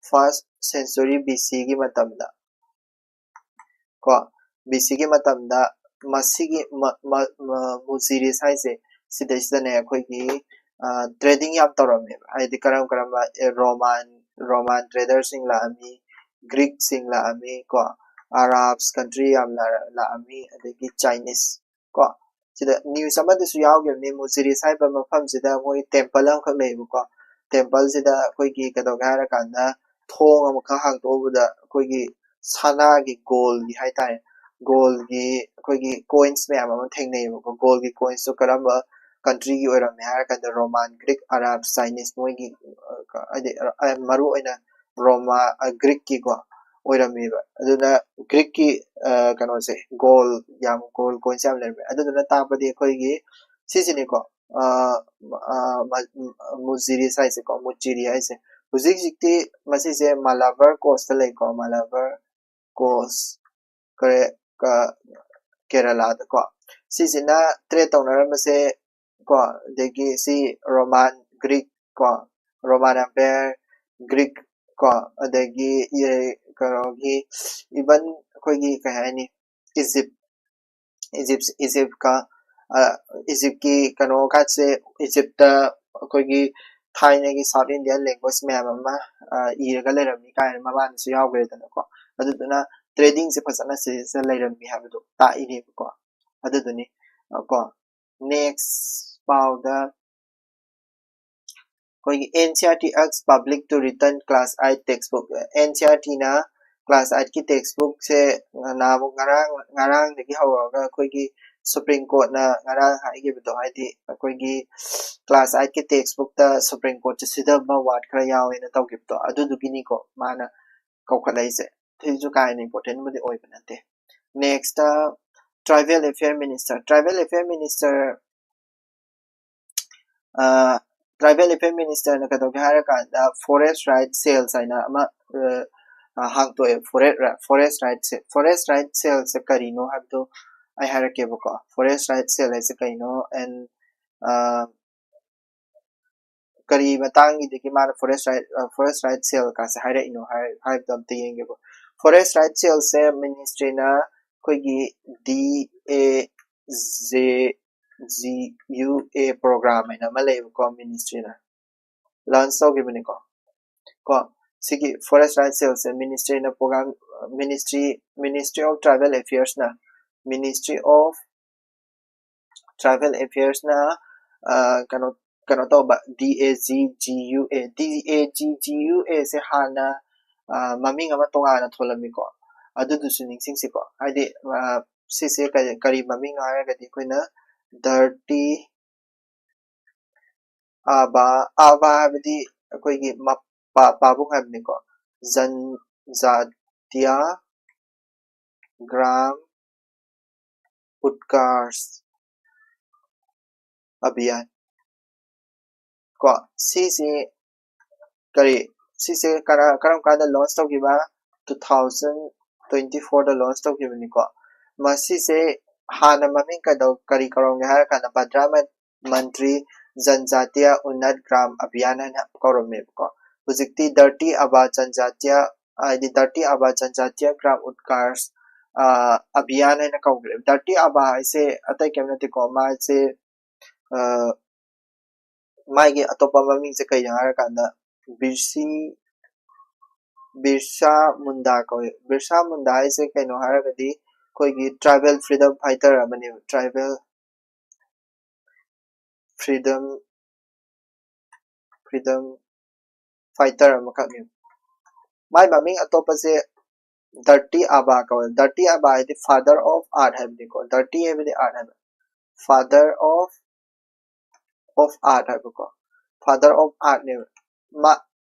ꯐꯥꯔꯁ ꯁꯦꯟꯆꯨꯔꯤ ꯕꯤ ꯁꯤꯒꯤ ꯃꯇꯝꯗ ꯀꯣ ꯕꯤ ꯁꯤꯒꯤ ꯃꯇꯝꯗ ꯃꯁꯤꯒꯤ ꯃꯨꯖꯤ ꯔꯤꯁ ꯍꯥꯏꯁꯦ ꯁꯤꯗꯩꯁꯤꯗꯅꯦ ꯑꯩꯈꯣꯏꯒꯤ ꯇ꯭ꯔꯦꯗꯤꯡ ꯌꯥꯝ ꯇꯧꯔꯝꯃꯦꯕ꯫ ꯍꯥꯏꯗꯤ ꯀꯔꯝ ꯀꯔꯝꯕ ꯔꯣꯃꯥꯟ ꯔꯣꯃꯥꯟ ꯇ꯭ꯔꯦꯗꯔꯁꯤꯡ ꯂꯥꯛꯑꯝꯃꯤ, ꯒ꯭ꯔꯤꯛꯁꯤꯡ ꯂꯥꯛꯑꯝꯃꯤ ꯀꯣ, ꯑꯔꯥꯕꯁ ꯀꯟꯇ꯭ꯔꯤ ꯌꯥꯝ ꯂꯥꯛꯑꯝꯃꯤ, ꯑꯗꯒꯤ ꯆꯥꯏꯅꯤꯁ ꯀꯣ꯫ ꯁꯤꯗ ꯅ꯭ꯌꯨꯁ ꯑꯃꯗꯁꯨ ꯌꯥꯎꯈꯤꯕꯅꯤ, ꯃꯨꯖꯤꯔꯤꯁ ꯍꯥꯏꯕ ꯃꯐꯝꯁꯤꯗ ꯃꯣꯏ ꯇꯦꯝꯄꯜ ꯑꯃꯈꯛ ꯂꯩꯌꯦꯕꯀꯣ꯫ ꯇꯦꯝꯄꯜꯁꯤꯗ ꯑꯩꯈꯣꯏꯒꯤ ꯀꯩꯗꯧꯒꯦ ꯍꯥꯏꯔꯀꯥꯟꯗ ꯊꯣꯡ ꯑꯃꯈꯛ ꯍꯥꯡꯇꯣꯛꯎꯕꯗ ꯑꯩꯈꯣꯏꯒꯤ ꯁꯅꯥꯒꯤ, ꯒꯣꯜꯒꯤ ꯍꯥꯏꯇꯥꯔꯦ, ꯒꯣꯜꯒꯤ ꯑꯩꯈꯣꯏꯒꯤ ꯀꯣꯏꯟꯁ ꯃꯌꯥꯝ ꯑꯃ ꯊꯦꯡꯅꯩꯌꯦꯕꯀꯣ꯫ ꯒꯣꯜꯒꯤ ꯀꯣꯏꯟꯁꯇꯣ ꯀꯔꯝꯕ ꯀꯟꯇ꯭ꯔꯤꯒꯤ ꯑꯣꯏꯔꯝꯃꯦ ꯍꯥꯏꯔꯀꯥꯟꯗ ꯔꯣꯃꯥꯟ, ꯒ꯭ꯔꯤꯛ, ꯑꯔꯥꯕ, ꯆꯥꯏꯅꯤꯁ, ꯃꯣꯏꯒꯤ ꯍꯥꯏꯗꯤ ꯃꯔꯨ ꯑꯣꯏꯅ ꯔꯣꯃꯥ ꯒ꯭ꯔꯤꯛꯀꯤꯀꯣ ꯑꯣꯏꯔꯝꯃꯦꯕ꯫ ꯑꯗꯨꯅ ꯒ꯭ꯔꯤꯛꯀꯤ ꯀꯩꯅꯣꯁꯦ, ꯒꯣꯜ ꯌꯥꯝ, ꯒꯣꯜ ꯀꯣꯏꯟꯁꯦ ꯌꯥꯝ ꯂꯩꯔꯝꯃꯦ꯫ ꯑꯗꯨꯗꯨꯅ ꯇꯥꯛꯄꯗꯤ ꯑꯩꯈꯣꯏꯒꯤ ꯁꯤꯁꯤꯅꯤꯀꯣ, ꯃꯨꯖꯤꯔꯤꯁ ꯍꯥꯏꯁꯦꯀꯣ, ꯃꯨꯖꯤꯔꯤ ꯍꯥꯏꯁꯦ꯫ ꯍꯧꯖꯤꯛ ꯍꯧꯖꯤꯛꯇꯤ ꯃꯁꯤꯁꯦ ꯃꯥꯂꯥꯕꯔ ꯀꯣꯁꯇ ꯂꯩꯀꯣ, ꯃꯥꯂꯥꯕꯔ ꯀꯣꯁ, ꯀꯔꯦ-, ꯀ-, ꯀꯦꯔꯂꯥꯗꯀꯣ꯫ ꯁꯤꯁꯤꯅ ꯇ꯭ꯔꯦꯠ ꯇꯧꯅꯔꯝꯕꯁꯦ ꯀꯣ, ꯑꯗꯒꯤ ꯁꯤ ꯔꯣꯃꯥꯟ, ꯒ꯭ꯔꯤꯛ ꯀꯣ, ꯔꯣꯃꯥꯟ ꯑꯦꯝꯄꯥꯌꯔ, ꯒ꯭ꯔꯤꯛ ꯀꯣ, ꯑꯗꯒꯤ ꯀꯩꯅꯣꯒꯤ, ꯏꯚꯟ ꯑꯩꯈꯣꯏꯒꯤ ꯀꯩ ꯍꯥꯏꯅꯤ, ꯏꯖꯤꯞ, ꯏꯖꯤꯞ, ꯏꯖꯤꯞꯀ, ꯏꯖꯤꯞꯀꯤ ꯀꯩꯅꯣꯒꯁꯦ, ꯏꯖꯤꯞꯇ ꯑꯩꯈꯣꯏꯒꯤ ꯊꯥꯏꯅꯒꯤ ꯁꯥꯎꯠ ꯏꯟꯗꯤꯌꯥꯟ ꯂꯦꯡꯒ꯭ꯋꯦꯖ ꯃꯌꯥꯝ ꯑꯃ ꯏꯔꯒ ꯂꯩꯔꯝꯃꯤ ꯀꯥꯏꯅ ꯃꯃꯥꯡꯗꯁꯨ ꯌꯥꯎꯈ꯭ꯔꯦꯗꯅꯀꯣ꯫ ꯑꯗꯨꯗꯨꯅ ꯇ꯭ꯔꯦꯗꯤꯡꯁꯦ ꯐꯖꯅ ꯁꯤꯗꯩꯁꯤꯗ ꯂꯩꯔꯝꯃꯤ ꯍꯥꯏꯕꯗꯣ ꯇꯥꯛꯏꯅꯦꯕꯀꯣ꯫ ꯑꯗꯨꯗꯨꯅꯤ ꯀꯣ꯫ ꯅꯦꯛꯁ ꯄꯥꯎꯗ ꯑꯩꯈꯣꯏꯒꯤ N C E R T asks public to return class eight textbook꯫ N C E R Tꯅ class eightꯀꯤ textbookꯁꯦ ꯅꯍꯥꯟꯃꯨꯛ ꯉꯔꯥꯡ ꯉꯔꯥꯡꯗꯒꯤ ꯍꯧꯔꯒ ꯑꯩꯈꯣꯏꯒꯤ Supreme Courtꯅ ꯉꯔꯥꯡ ꯍꯥꯏꯈꯤꯕꯗꯣ, ꯍꯥꯏꯗꯤ ꯑꯩꯈꯣꯏꯒꯤ class eightꯀꯤ textbookꯇ Supreme Courtꯁꯦ ꯁꯤꯊꯕ word ꯈꯔ ꯌꯥꯎꯋꯦꯅ ꯇꯧꯈꯤꯕꯗꯣ, ꯑꯗꯨꯗꯨꯒꯤꯅꯤꯀꯣ ꯃꯥꯅ ꯀꯧꯈꯠꯂꯛꯏꯁꯦ꯫ ꯁꯤꯁꯨ ꯀꯥ ꯍꯦꯟꯅ importantꯕꯨꯗꯤ ꯑꯣꯏꯕ ꯅꯠꯇꯦ꯫ Next, tribal affair minister. Tribal affair minister, tribal affair ministerꯅ ꯀꯩꯗꯧꯒꯦ ꯍꯥꯏꯔꯀꯥꯟꯗ forest right cells ꯍꯥꯏꯅ ꯑꯃ ꯍꯥꯡꯇꯣꯛꯑꯦ꯫ Forest forest right cell, forest right cellꯁꯦ ꯀꯔꯤꯅꯣ ꯍꯥꯏꯕꯗꯣ ꯑꯩ ꯍꯥꯏꯔꯛꯀꯦꯕꯀꯣ꯫ Forest right cell ꯍꯥꯏꯁꯦ ꯀꯩꯅꯣ, and ꯀꯔꯤ ꯃꯇꯥꯡꯒꯤꯗꯒꯤ ꯃꯥꯅ forest right forest right cell ꯀꯥꯁꯦ ꯍꯥꯏꯔꯛꯏꯅꯣ ꯍꯥꯏꯕꯗꯣ ꯑꯝꯇ ꯌꯦꯡꯒꯦꯕ꯫ Forest right cellꯁꯦ ministryꯅ ꯑꯩꯈꯣꯏꯒꯤ D A G U A program ꯍꯥꯏꯅ ꯑꯃ ꯂꯩꯌꯦꯕꯀꯣ, ministryꯅ launch ꯇꯧꯈꯤꯕꯅꯤꯀꯣ꯫ ꯀꯣ ꯁꯤꯒꯤ forest right cellꯁꯦ ministryꯅ program, ministry ministry of tribal affairsꯅ, ministry of tribal affairsꯅ ꯀꯩꯅꯣ ꯀꯩꯅꯣ ꯇꯧꯕ, D A G G U A, D A G G U Aꯁꯦ ꯍꯥꯟꯅ ꯃꯃꯤꯡ ꯑꯃ ꯇꯣꯉꯥꯟꯅ ꯊꯣꯜꯂꯝꯃꯤꯀꯣ꯫ ꯑꯗꯨꯗꯨꯁꯨ ꯅꯤꯡꯁꯤꯡꯁꯤꯀꯣ꯫ ꯍꯥꯏꯗꯤ ꯁꯤꯁꯦ ꯀꯔꯤ ꯃꯃꯤꯡꯅꯣ ꯍꯥꯏꯔꯒꯗꯤ ꯑꯩꯈꯣꯏꯅ dirty ꯑꯕꯥ, ꯑꯕꯥ ꯍꯥꯏꯕꯗꯤ ꯑꯩꯈꯣꯏꯒꯤ ꯄꯥꯕꯨꯡ ꯍꯥꯏꯕꯅꯤꯀꯣ꯫ Janjatiya Gram Utkarsh Abhiyan꯫ ꯀꯣ ꯁꯤꯁꯤ ꯀꯔꯤ ꯁꯤꯁꯦ ꯀꯔꯝ ꯀꯥꯟꯗ launch ꯇꯧꯈꯤꯕ? Two thousand twenty fourꯗ launch ꯇꯧꯈꯤꯕꯅꯤꯀꯣ꯫ ꯃꯁꯤꯁꯦ ꯍꯥꯟꯅ ꯃꯃꯤꯡ ꯀꯩꯗꯧ ꯀꯔꯤ ꯀꯧꯔꯝꯒꯦ ꯍꯥꯏꯔ ꯀꯥꯟꯗ ꯄ꯭ꯔꯙꯥꯟ ꯃꯟꯇ꯭ꯔꯤ ꯖꯟꯖꯥꯇꯤꯌꯥ ꯎꯟꯅꯠ ꯒ꯭ꯔꯥꯝ ꯑꯚꯤꯌꯥꯟ ꯍꯥꯏꯅ ꯀꯧꯔꯝꯃꯦꯕꯀꯣ꯫ ꯍꯧꯖꯤꯛꯇꯤ dirty ꯑꯕꯥ ꯖꯟꯖꯥꯇꯤꯌꯥ, ꯍꯥꯏꯗꯤ dirty ꯑꯕꯥ ꯖꯟꯖꯥꯇꯤꯌꯥ ꯒ꯭ꯔꯥꯝ ꯎꯠꯀꯥꯔꯁ ꯑꯚꯤꯌꯥꯟ ꯍꯥꯏꯅ ꯀꯧꯈ꯭ꯔꯦ꯫ Dirty ꯑꯕꯥ ꯍꯥꯏꯁꯦ ꯑꯇꯩ ꯀꯩꯝ ꯅꯠꯇꯦꯀꯣ, ꯃꯥꯁꯦ ꯃꯥꯒꯤ ꯑꯇꯣꯞꯄ ꯃꯃꯤꯡꯁꯦ ꯀꯩꯅꯣ ꯍꯥꯏꯔꯀꯥꯟꯗ ꯕꯤꯔꯁꯤ ꯕꯤꯔꯁꯥ ꯃꯨꯟꯗꯥ ꯀꯧꯏ꯫ ꯕꯤꯔꯁꯥ ꯃꯨꯟꯗꯥ ꯍꯥꯏꯁꯦ ꯀꯩꯅꯣ ꯍꯥꯏꯔꯒꯗꯤ ꯑꯩꯈꯣꯏꯒꯤ tribal freedom fighter ꯑꯃꯅꯦꯕ꯫ Tribal freedom freedom fighter ꯑꯃꯈꯛꯅꯦꯕ꯫ ꯃꯥꯏ ꯃꯃꯤꯡ ꯑꯇꯣꯞꯄꯁꯦ Dirty Aba ꯀꯧꯋꯦ꯫ Dirty Aba ꯍꯥꯏꯗꯤ father of art ꯍꯥꯏꯕꯅꯤꯀꯣ꯫ Dirty ꯍꯥꯏꯕꯗꯤ art ꯍꯥꯏꯕ, father of of art ꯍꯥꯏꯕꯀꯣ꯫ Father of artꯅꯦꯕ꯫ ꯃꯥ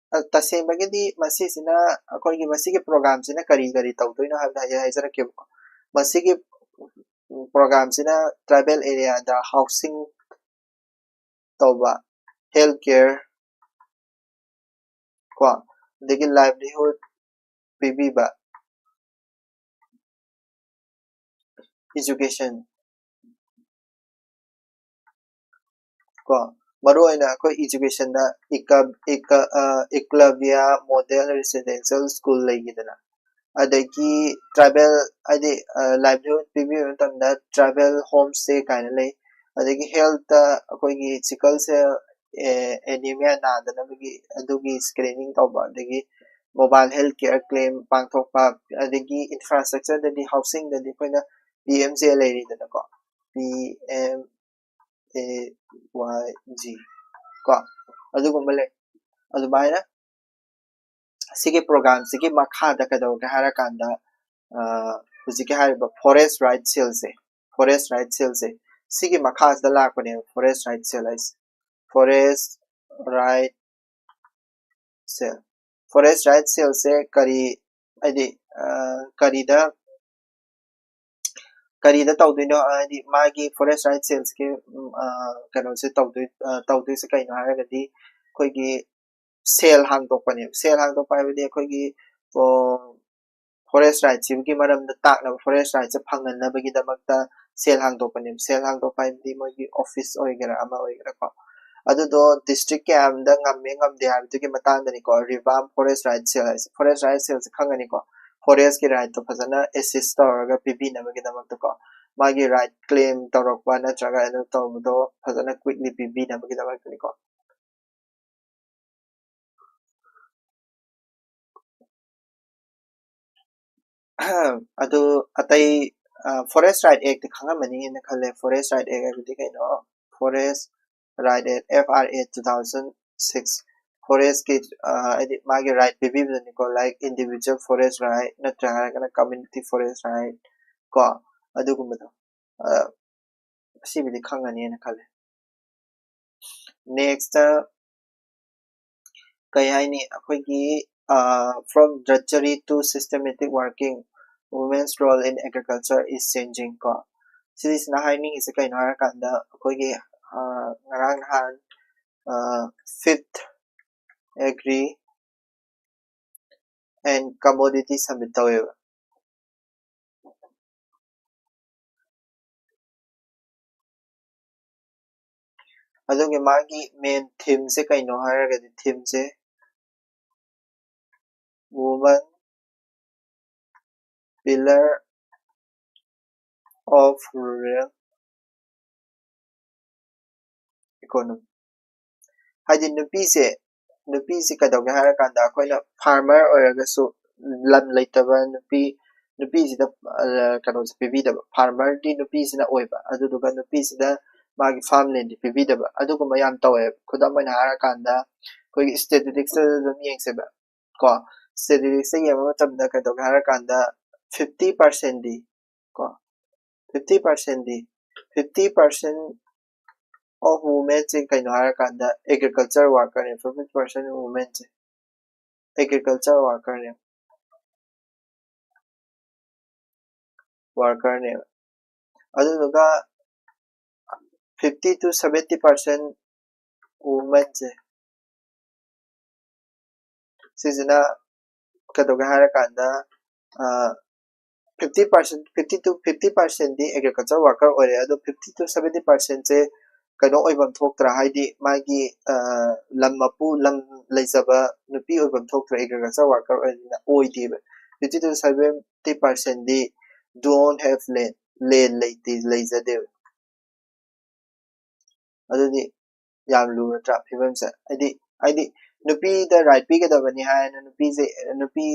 ꯇꯁꯦꯡꯕꯒꯤꯗꯤ ꯃꯁꯤꯁꯤꯅ, ꯑꯩꯈꯣꯏꯒꯤ ꯃꯁꯤꯒꯤ programꯁꯤꯅ ꯀꯔꯤ ꯀꯔꯤ ꯇꯧꯗꯣꯏꯅꯣ ꯍꯥꯏꯕꯗ ꯑꯩ ꯍꯥꯏꯖꯔꯛꯀꯦꯕꯀꯣ꯫ ꯃꯁꯤꯒꯤ programꯁꯤꯅ tribal areaꯗ housing ꯇꯧꯕ, health care ꯀꯣ, ꯑꯗꯒꯤ livelihood ꯄꯤꯕꯤꯕ, education ꯀꯣ, ꯃꯔꯨ ꯑꯣꯏꯅ ꯑꯩꯈꯣꯏ educationꯗ ꯏꯀ ꯏꯀ ꯑ, Eklavya Model Residential School ꯂꯩꯈꯤꯗꯅ, ꯑꯗꯒꯤ tribal ꯍꯥꯏꯗꯤ livelihood ꯄꯤꯕꯤꯕ ꯃꯇꯝꯗ tribal homestay ꯀꯥꯏꯅ ꯂꯩ꯫ ꯑꯗꯒꯤ healthꯇ ꯑꯩꯈꯣꯏꯒꯤ sickle cell anemia ꯅꯥꯗꯅꯕꯒꯤ ꯑꯗꯨꯒꯤ screening ꯇꯧꯕ, ꯑꯗꯒꯤ mobile health care claim ꯄꯥꯡꯊꯣꯛꯄ, ꯑꯗꯒꯤ infrastructureꯗꯗꯤ, housingꯗꯗꯤ ꯑꯩꯈꯣꯏꯅ P M J ꯂꯩꯔꯤꯗꯅꯀꯣ, P M A Y G ꯀꯣ, ꯑꯗꯨꯒꯨꯝꯕ ꯂꯩ꯫ ꯑꯗꯨꯃꯥꯏꯅ ꯁꯤꯒꯤ programꯁꯤꯒꯤ ꯃꯈꯥꯗ ꯀꯩꯗꯧꯒꯦ ꯍꯥꯏꯔꯀꯥꯟꯗ, ꯑ, ꯍꯧꯖꯤꯛꯀꯤ ꯍꯥꯏꯔꯤꯕ forest right cellꯁꯦ, forest right cellꯁꯦ, ꯁꯤꯒꯤ ꯃꯈꯥꯁꯤꯗ ꯂꯥꯛꯄꯅꯦꯕ forest right cell ꯍꯥꯏꯁꯦ꯫ Forest right cell, forest right cellꯁꯦ ꯀꯔꯤ, ꯍꯥꯏꯗꯤ, ꯑ, ꯀꯔꯤꯗ ꯀꯔꯤꯗ ꯇꯧꯗꯣꯏꯅꯣ, ꯍꯥꯏꯗꯤ ꯃꯥꯒꯤ forest right cellꯁꯀꯤ, ꯎꯝ, ꯑ, ꯀꯩꯅꯣꯁꯦ ꯇꯧꯗꯣꯏ-, ꯑ, ꯇꯧꯗꯣꯏꯁꯦ ꯀꯩꯅꯣ ꯍꯥꯏꯔꯒꯗꯤ, ꯑꯩꯈꯣꯏꯒꯤ cell ꯍꯥꯡꯗꯣꯛꯄꯅꯦꯕ꯫ Cell ꯍꯥꯡꯗꯣꯛꯄ ꯍꯥꯏꯕꯗꯤ ꯑꯩꯈꯣꯏꯒꯤ, ꯑꯣ, forest rightꯁꯤꯒꯤ ꯃꯔꯝꯗ ꯇꯥꯛꯅꯕ, forest rightꯁꯦ ꯐꯪꯍꯟꯅꯕꯒꯤꯗꯃꯛꯇ cell ꯍꯥꯡꯗꯣꯛꯄꯅꯦꯕ꯫ Cell ꯍꯥꯡꯗꯣꯛꯄ ꯍꯥꯏꯕꯗꯤ ꯃꯣꯏꯒꯤ office ꯑꯣꯏꯒꯦꯔꯥ ꯑꯃ ꯑꯣꯏꯒꯦꯔꯥꯀꯣ꯫ ꯑꯗꯨꯗꯣ districtꯀ ꯑꯃꯗ ꯉꯝꯃꯦ ꯉꯝꯗꯦ ꯍꯥꯏꯕꯗꯨꯒꯤ ꯃꯇꯥꯡꯗꯅꯤꯀꯣ, revamp forest right cell ꯍꯥꯏꯁꯦ꯫ Forest right cellꯁꯦ ꯈꯪꯉꯅꯤꯀꯣ, forestꯀꯤ rightꯇꯣ ꯐꯖꯅ assist ꯇꯧꯔꯒ ꯄꯤꯕꯤꯅꯕꯒꯤꯗꯃꯛꯇꯀꯣ, ꯃꯥꯒꯤ right claim ꯇꯧꯔꯛꯄ ꯅꯠꯇ꯭ꯔꯒ ꯑꯗꯨ ꯇꯧꯕꯗꯣ ꯐꯖꯅ quickly ꯄꯤꯕꯤꯅꯕꯒꯤꯗꯃꯛꯇꯅꯤꯀꯣ꯫ ꯑꯗꯨ ꯑꯇꯩ, ꯑ, Forest Right Act ꯈꯪꯉꯝꯃꯅꯤꯅ ꯈꯜꯂꯦ꯫ Forest Right Act ꯍꯥꯏꯕꯗꯤ ꯀꯩꯅꯣ? Forest Right Act, F R A two thousand six꯫ ꯐꯣꯔꯦꯁꯀꯤ ꯍꯥꯏꯗꯤ ꯃꯥꯒꯤ ꯔꯥꯏꯠ ꯄꯤꯕꯤꯕꯗꯨꯅꯤꯀꯣ, ꯂꯥꯏꯛ ꯏꯟꯗꯤꯕꯤꯖꯨꯋꯦꯜ ꯐꯣꯔꯦꯁ ꯔꯥꯏꯠ ꯅꯠꯇ꯭ꯔꯥ ꯍꯥꯏꯔꯒꯅ ꯀꯝꯃ꯭ꯌꯨꯅꯤꯇꯤ ꯐꯣꯔꯦꯁ ꯔꯥꯏꯠ ꯀꯣ, ꯑꯗꯨꯒꯨꯝꯕꯗꯣ꯫ ꯑꯁꯤꯕꯨꯗꯤ ꯈꯪꯉꯅꯤꯅ ꯈꯜꯂꯦ꯫ ꯅꯦꯛꯁꯇ ꯀꯩ ꯍꯥꯏꯅꯤ, ꯑꯩꯈꯣꯏꯒꯤ from drudgery to systematic working, women's role in agriculture is changing ꯀꯣ꯫ ꯁꯤꯁꯤꯅ ꯍꯥꯏꯅꯤꯡꯉꯤꯁꯦ ꯀꯩꯅꯣ ꯍꯥꯏꯔꯀꯥꯟꯗ, ꯑꯩꯈꯣꯏꯒꯤ ꯉꯔꯥꯡ ꯅꯍꯥꯟ ꯐꯤꯐ꯭ꯊ ꯑꯦꯒ꯭ꯔꯤ ꯑꯦꯟ ꯀꯃꯣꯗꯤꯇꯤ ꯁꯝꯃꯤꯠ ꯇꯧꯋꯦꯕ꯫ ꯑꯗꯨꯒꯤ ꯃꯥꯒꯤ ꯃꯦꯟ ꯊꯤꯝꯁꯦ ꯀꯩꯅꯣ ꯍꯥꯏꯔꯒꯗꯤ, ꯊꯤꯝꯁꯦ women pillar of rural economy꯫ ꯍꯥꯏꯗꯤ ꯅꯨꯄꯤꯁꯦ, ꯅꯨꯄꯤꯁꯦ ꯀꯩꯗꯧꯒꯦ ꯍꯥꯏꯔꯀꯥꯟꯗ, ꯑꯩꯈꯣꯏꯅ ꯐꯥꯔꯃꯔ ꯑꯣꯏꯔꯒꯁꯨ ꯂꯝ ꯂꯩꯇꯕ ꯅꯨꯄꯤ, ꯅꯨꯄꯤꯁꯤꯗ ꯀꯩꯅꯣꯁꯦ ꯄꯤꯕꯤꯗꯕ, ꯐꯥꯔꯃꯔꯗꯤ ꯅꯨꯄꯤꯁꯤꯅ ꯑꯣꯏꯕ, ꯑꯗꯨꯗꯨꯒ ꯅꯨꯄꯤꯁꯤꯗ ꯃꯥꯒꯤ ꯐꯥꯔꯝ ꯂꯦꯟꯗꯤ ꯄꯤꯕꯤꯗꯕ, ꯑꯗꯨꯒꯨꯝꯕ ꯌꯥꯝ ꯇꯧꯋꯦꯕ꯫ ꯈꯨꯗꯝ ꯑꯣꯏꯅ ꯍꯥꯏꯔꯀꯥꯟꯗ, ꯑꯩꯈꯣꯏꯒꯤ ꯁ꯭ꯇꯦꯇꯤꯁꯇꯤꯛꯁꯇ ꯑꯗꯨꯝ ꯌꯦꯡꯁꯦꯕ ꯀꯣ꯫ ꯁ꯭ꯇꯦꯇꯤꯁꯇꯤꯛꯁꯇ ꯌꯦꯡꯕ ꯃꯇꯝꯗ ꯀꯩꯗꯧꯒꯦ ꯍꯥꯏꯔꯀꯥꯟꯗ, ꯐꯤꯐꯇꯤ ꯄꯥꯔꯁꯦꯟꯗꯤ ꯀꯣ, ꯐꯤꯐꯇꯤ ꯄꯥꯔꯁꯦꯟꯗꯤ, ꯐꯤꯐꯇꯤ ꯄꯥꯔꯁꯦꯟ ꯑꯣꯐ ꯋꯨꯃꯦꯟꯁꯦ ꯀꯩꯅꯣ ꯍꯥꯏꯔꯀꯥꯟꯗ ꯑꯦꯒ꯭ꯔꯤꯀꯜꯆꯔ ꯋꯥꯔꯀꯔꯅꯦ꯫ ꯐꯤꯐꯇꯤ ꯄꯥꯔꯁꯦꯟ ꯋꯨꯃꯦꯟꯁꯦ ꯑꯦꯒ꯭ꯔꯤꯀꯜꯆꯔ ꯋꯥꯔꯀꯔꯅꯦ, ꯋꯥꯔꯀꯔꯅꯦꯕ꯫ ꯑꯗꯨꯗꯨꯒ ꯐꯤꯐꯇꯤ ꯇꯨ ꯁꯚꯦꯟꯇꯤ ꯄꯥꯔꯁꯦꯟ ꯋꯨꯃꯦꯟꯁꯦ, ꯁꯤꯁꯤꯅ ꯀꯩꯗꯧꯒꯦ ꯍꯥꯏꯔꯀꯥꯟꯗ, fifty percent, fifty to fifty ꯄꯥꯔꯁꯦꯟꯗꯤ ꯑꯦꯒ꯭ꯔꯤꯀꯜꯆꯔ ꯋꯥꯔꯀꯔ ꯑꯣꯏꯔꯦ, ꯑꯗꯣ ꯐꯤꯐꯇꯤ ꯇꯨ ꯁꯚꯦꯟꯇꯤ ꯄꯥꯔꯁꯦꯟꯁꯦ ꯀꯩꯅꯣ ꯑꯣꯏꯐꯝ ꯊꯣꯛꯇ꯭ꯔꯥ? ꯍꯥꯏꯗꯤ ꯃꯥꯒꯤ ꯂꯝ ꯃꯄꯨ, ꯂꯝ ꯂꯩꯖꯕ ꯅꯨꯄꯤ ꯑꯣꯏꯐꯝ ꯊꯣꯛꯇ꯭ꯔꯥ? ꯑꯦꯒ꯭ꯔꯤꯀꯜꯆꯔ ꯋꯥꯔꯀꯔ ꯑꯣꯏꯔꯅꯤꯅ ꯑꯣꯏꯗꯦꯕ꯫ ꯐꯤꯐꯇꯤ ꯇꯨ ꯁꯚꯦꯟꯇꯤ ꯄꯥꯔꯁꯦꯟꯗꯤ don't have land, ꯂꯦꯟ ꯂꯩꯇꯦ, ꯂꯩꯖꯗꯦꯕ꯫ ꯑꯗꯨꯗꯤ ꯌꯥꯝ ꯂꯨꯔꯗ꯭ꯔꯥ ꯐꯤꯕꯝꯁꯦ? ꯍꯥꯏꯗꯤ, ꯍꯥꯏꯗꯤ ꯅꯨꯄꯤꯗ ꯔꯥꯏꯠ ꯄꯤꯒꯗꯕꯅꯤ ꯍꯥꯏꯅ ꯅꯨꯄꯤꯁꯦ, ꯅꯨꯄꯤ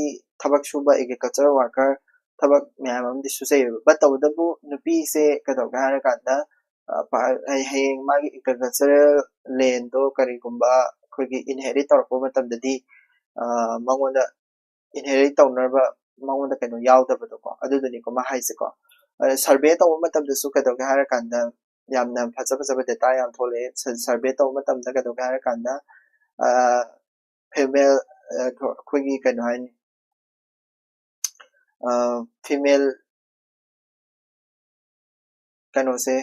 ꯊꯕꯛ ꯁꯨꯕ ꯑꯦꯒ꯭ꯔꯤꯀꯜꯆꯔ ꯋꯥꯔꯀꯔ ꯊꯕꯛ ꯃꯌꯥꯝ ꯑꯃꯗꯤ ꯁꯨꯖꯩꯌꯦꯕ꯫ ꯕꯠ ꯇꯧꯕꯇꯕꯨ ꯅꯨꯄꯤꯁꯦ ꯀꯩꯗꯧꯒꯦ ꯍꯥꯏꯔꯀꯥꯟꯗ, ꯍꯌꯦꯡ ꯃꯥꯒꯤ ꯑꯦꯒ꯭ꯔꯤꯀꯜꯆꯔꯦꯜ ꯂꯦꯟꯗꯣ ꯀꯔꯤꯒꯨꯝꯕ ꯑꯩꯈꯣꯏꯒꯤ inherit ꯇꯧꯔꯛꯄ ꯃꯇꯝꯗꯗꯤ ꯃꯉꯣꯟꯗ inherit ꯇꯧꯅꯕ ꯃꯉꯣꯟꯗ ꯀꯩꯅꯣ ꯌꯥꯎꯗꯕꯗꯣꯀꯣ, ꯑꯗꯨꯗꯨꯅꯤꯀꯣ ꯃꯥ ꯍꯥꯏꯁꯦꯀꯣ꯫ ꯁꯔꯚꯦ ꯇꯧꯕ ꯃꯇꯝꯗꯁꯨ ꯀꯩꯗꯧꯒꯦ ꯍꯥꯏꯔꯀꯥꯟꯗ ꯌꯥꯝꯅ ꯐꯖ ꯐꯖꯕ ꯗꯦꯇꯥ ꯌꯥꯝ ꯊꯣꯛꯂꯛꯑꯦ꯫ ꯁꯔꯚꯦ ꯇꯧꯕ ꯃꯇꯝꯗ ꯀꯩꯗꯧꯒꯦ ꯍꯥꯏꯔꯀꯥꯟꯗ ꯐꯤꯃꯦꯜ, ꯑꯩꯈꯣꯏꯒꯤ ꯀꯩꯅꯣ ꯍꯥꯏꯅꯤ, ꯐꯤꯃꯦꯜ ꯀꯩꯅꯣꯁꯦ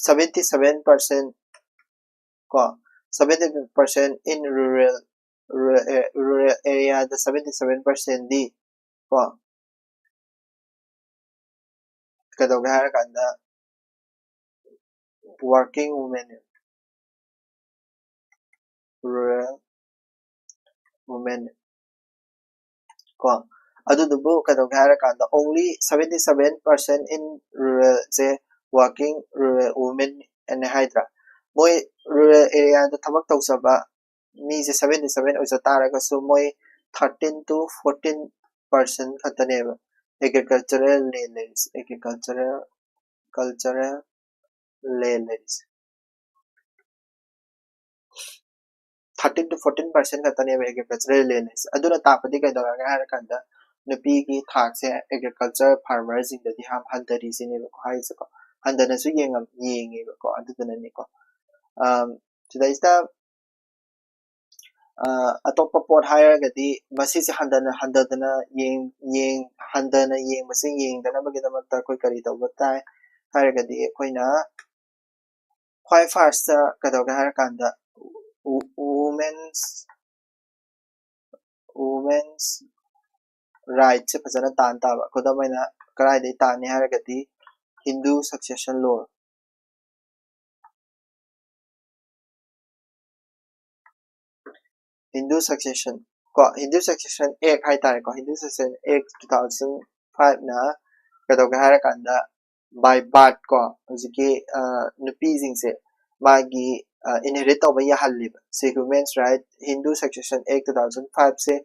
seventy seven percent ꯀꯣ, seventy seven percent in rural, rural areaꯗ seventy seven percentꯗꯤ ꯀꯣ ꯀꯩꯗꯧꯒꯦ ꯍꯥꯏꯔꯀꯥꯟꯗ working women, rural women ꯀꯣ꯫ ꯑꯗꯨꯗꯨꯕꯨ ꯀꯩꯗꯧꯒꯦ ꯍꯥꯏꯔꯀꯥꯟꯗ only seventy seven percent in ruralꯁꯦ working rural women ꯑꯅ ꯍꯥꯏꯗ꯭ꯔꯥ? ꯃꯣꯏ rural areaꯗ ꯊꯕꯛ ꯇꯧꯖꯕ ꯃꯤꯁꯦ seventy seven ꯑꯣꯏꯖ ꯇꯥꯔꯒꯁꯨ ꯃꯣꯏ thirteen to fourteen percent ꯈꯛꯇꯅꯦꯕ agricultural land ꯂꯩꯔꯤꯁꯦ꯫ Agricultural, cultural land ꯂꯩꯔꯤꯁꯦ꯫ Thirteen to fourteen percent ꯈꯛꯇꯅꯦꯕ agricultural land ꯂꯩꯔꯤꯁꯦ꯫ ꯑꯗꯨꯅ ꯇꯥꯛꯄꯗꯤ ꯀꯩꯗꯧꯔꯒꯦ ꯍꯥꯏꯔꯀꯥꯟꯗ ꯅꯨꯄꯤꯒꯤ ꯊꯥꯛꯁꯦ agriculture farmerꯁꯤꯡꯗꯗꯤ ꯌꯥꯝ ꯍꯟꯊꯔꯤꯁꯤꯅꯦꯕꯀꯣ ꯍꯥꯏꯔꯤꯁꯦꯀꯣ꯫ ꯍꯟꯊꯅꯁꯨ ꯌꯦꯡꯉꯝ-, ꯌꯦꯡꯉꯦꯕꯀꯣ꯫ ꯑꯗꯨꯗꯨꯅꯅꯦꯀꯣ꯫ ꯑꯝ, ꯁꯤꯗꯩꯁꯤꯗ ꯑ, ꯑꯇꯣꯞꯄ ꯄꯣꯠ ꯍꯥꯏꯔꯒꯗꯤ ꯃꯁꯤꯁꯦ ꯍꯟꯊꯅ, ꯍꯟꯊꯗꯅ ꯌꯦꯡ-, ꯌꯦꯡ-, ꯍꯟꯊꯅ ꯌꯦꯡꯕꯁꯦ ꯌꯦꯡꯗꯅꯕꯒꯤꯗꯃꯛꯇ ꯑꯩꯈꯣꯏ ꯀꯔꯤ ꯇꯧꯕ ꯇꯥꯏ ꯍꯥꯏꯔꯒꯗꯤ ꯑꯩꯈꯣꯏꯅ ꯈ꯭ꯋꯥꯏ firstꯇ ꯀꯩꯗꯧꯒꯦ ꯍꯥꯏꯔꯀꯥꯟꯗ ꯋꯨ-, women's, women's rightꯁꯦ ꯐꯖꯅ ꯇꯥꯟ ꯇꯥꯕ꯫ ꯈꯨꯗꯝ ꯑꯣꯏꯅ ꯀꯗꯥꯏꯗꯒꯤ ꯇꯥꯟꯅꯤ ꯍꯥꯏꯔꯒꯗꯤ Hindu Succession Law, Hindu Succession ꯀꯣ, Hindu Succession Act ꯍꯥꯏꯇꯥꯔꯦꯀꯣ, Hindu Succession Act two thousand fiveꯅ ꯀꯩꯗꯧꯒꯦ ꯍꯥꯏꯔꯀꯥꯟꯗ by birth ꯀꯣ, ꯍꯧꯖꯤꯛꯀꯤ, ꯑ, ꯅꯨꯄꯤꯁꯤꯡꯁꯦ ꯃꯥꯒꯤ, ꯑ, inherit ꯇꯧꯕ ꯌꯥꯍꯜꯂꯦꯕ꯫ ꯁꯤ Women's Right, Hindu Succession Act two thousand fiveꯁꯦ,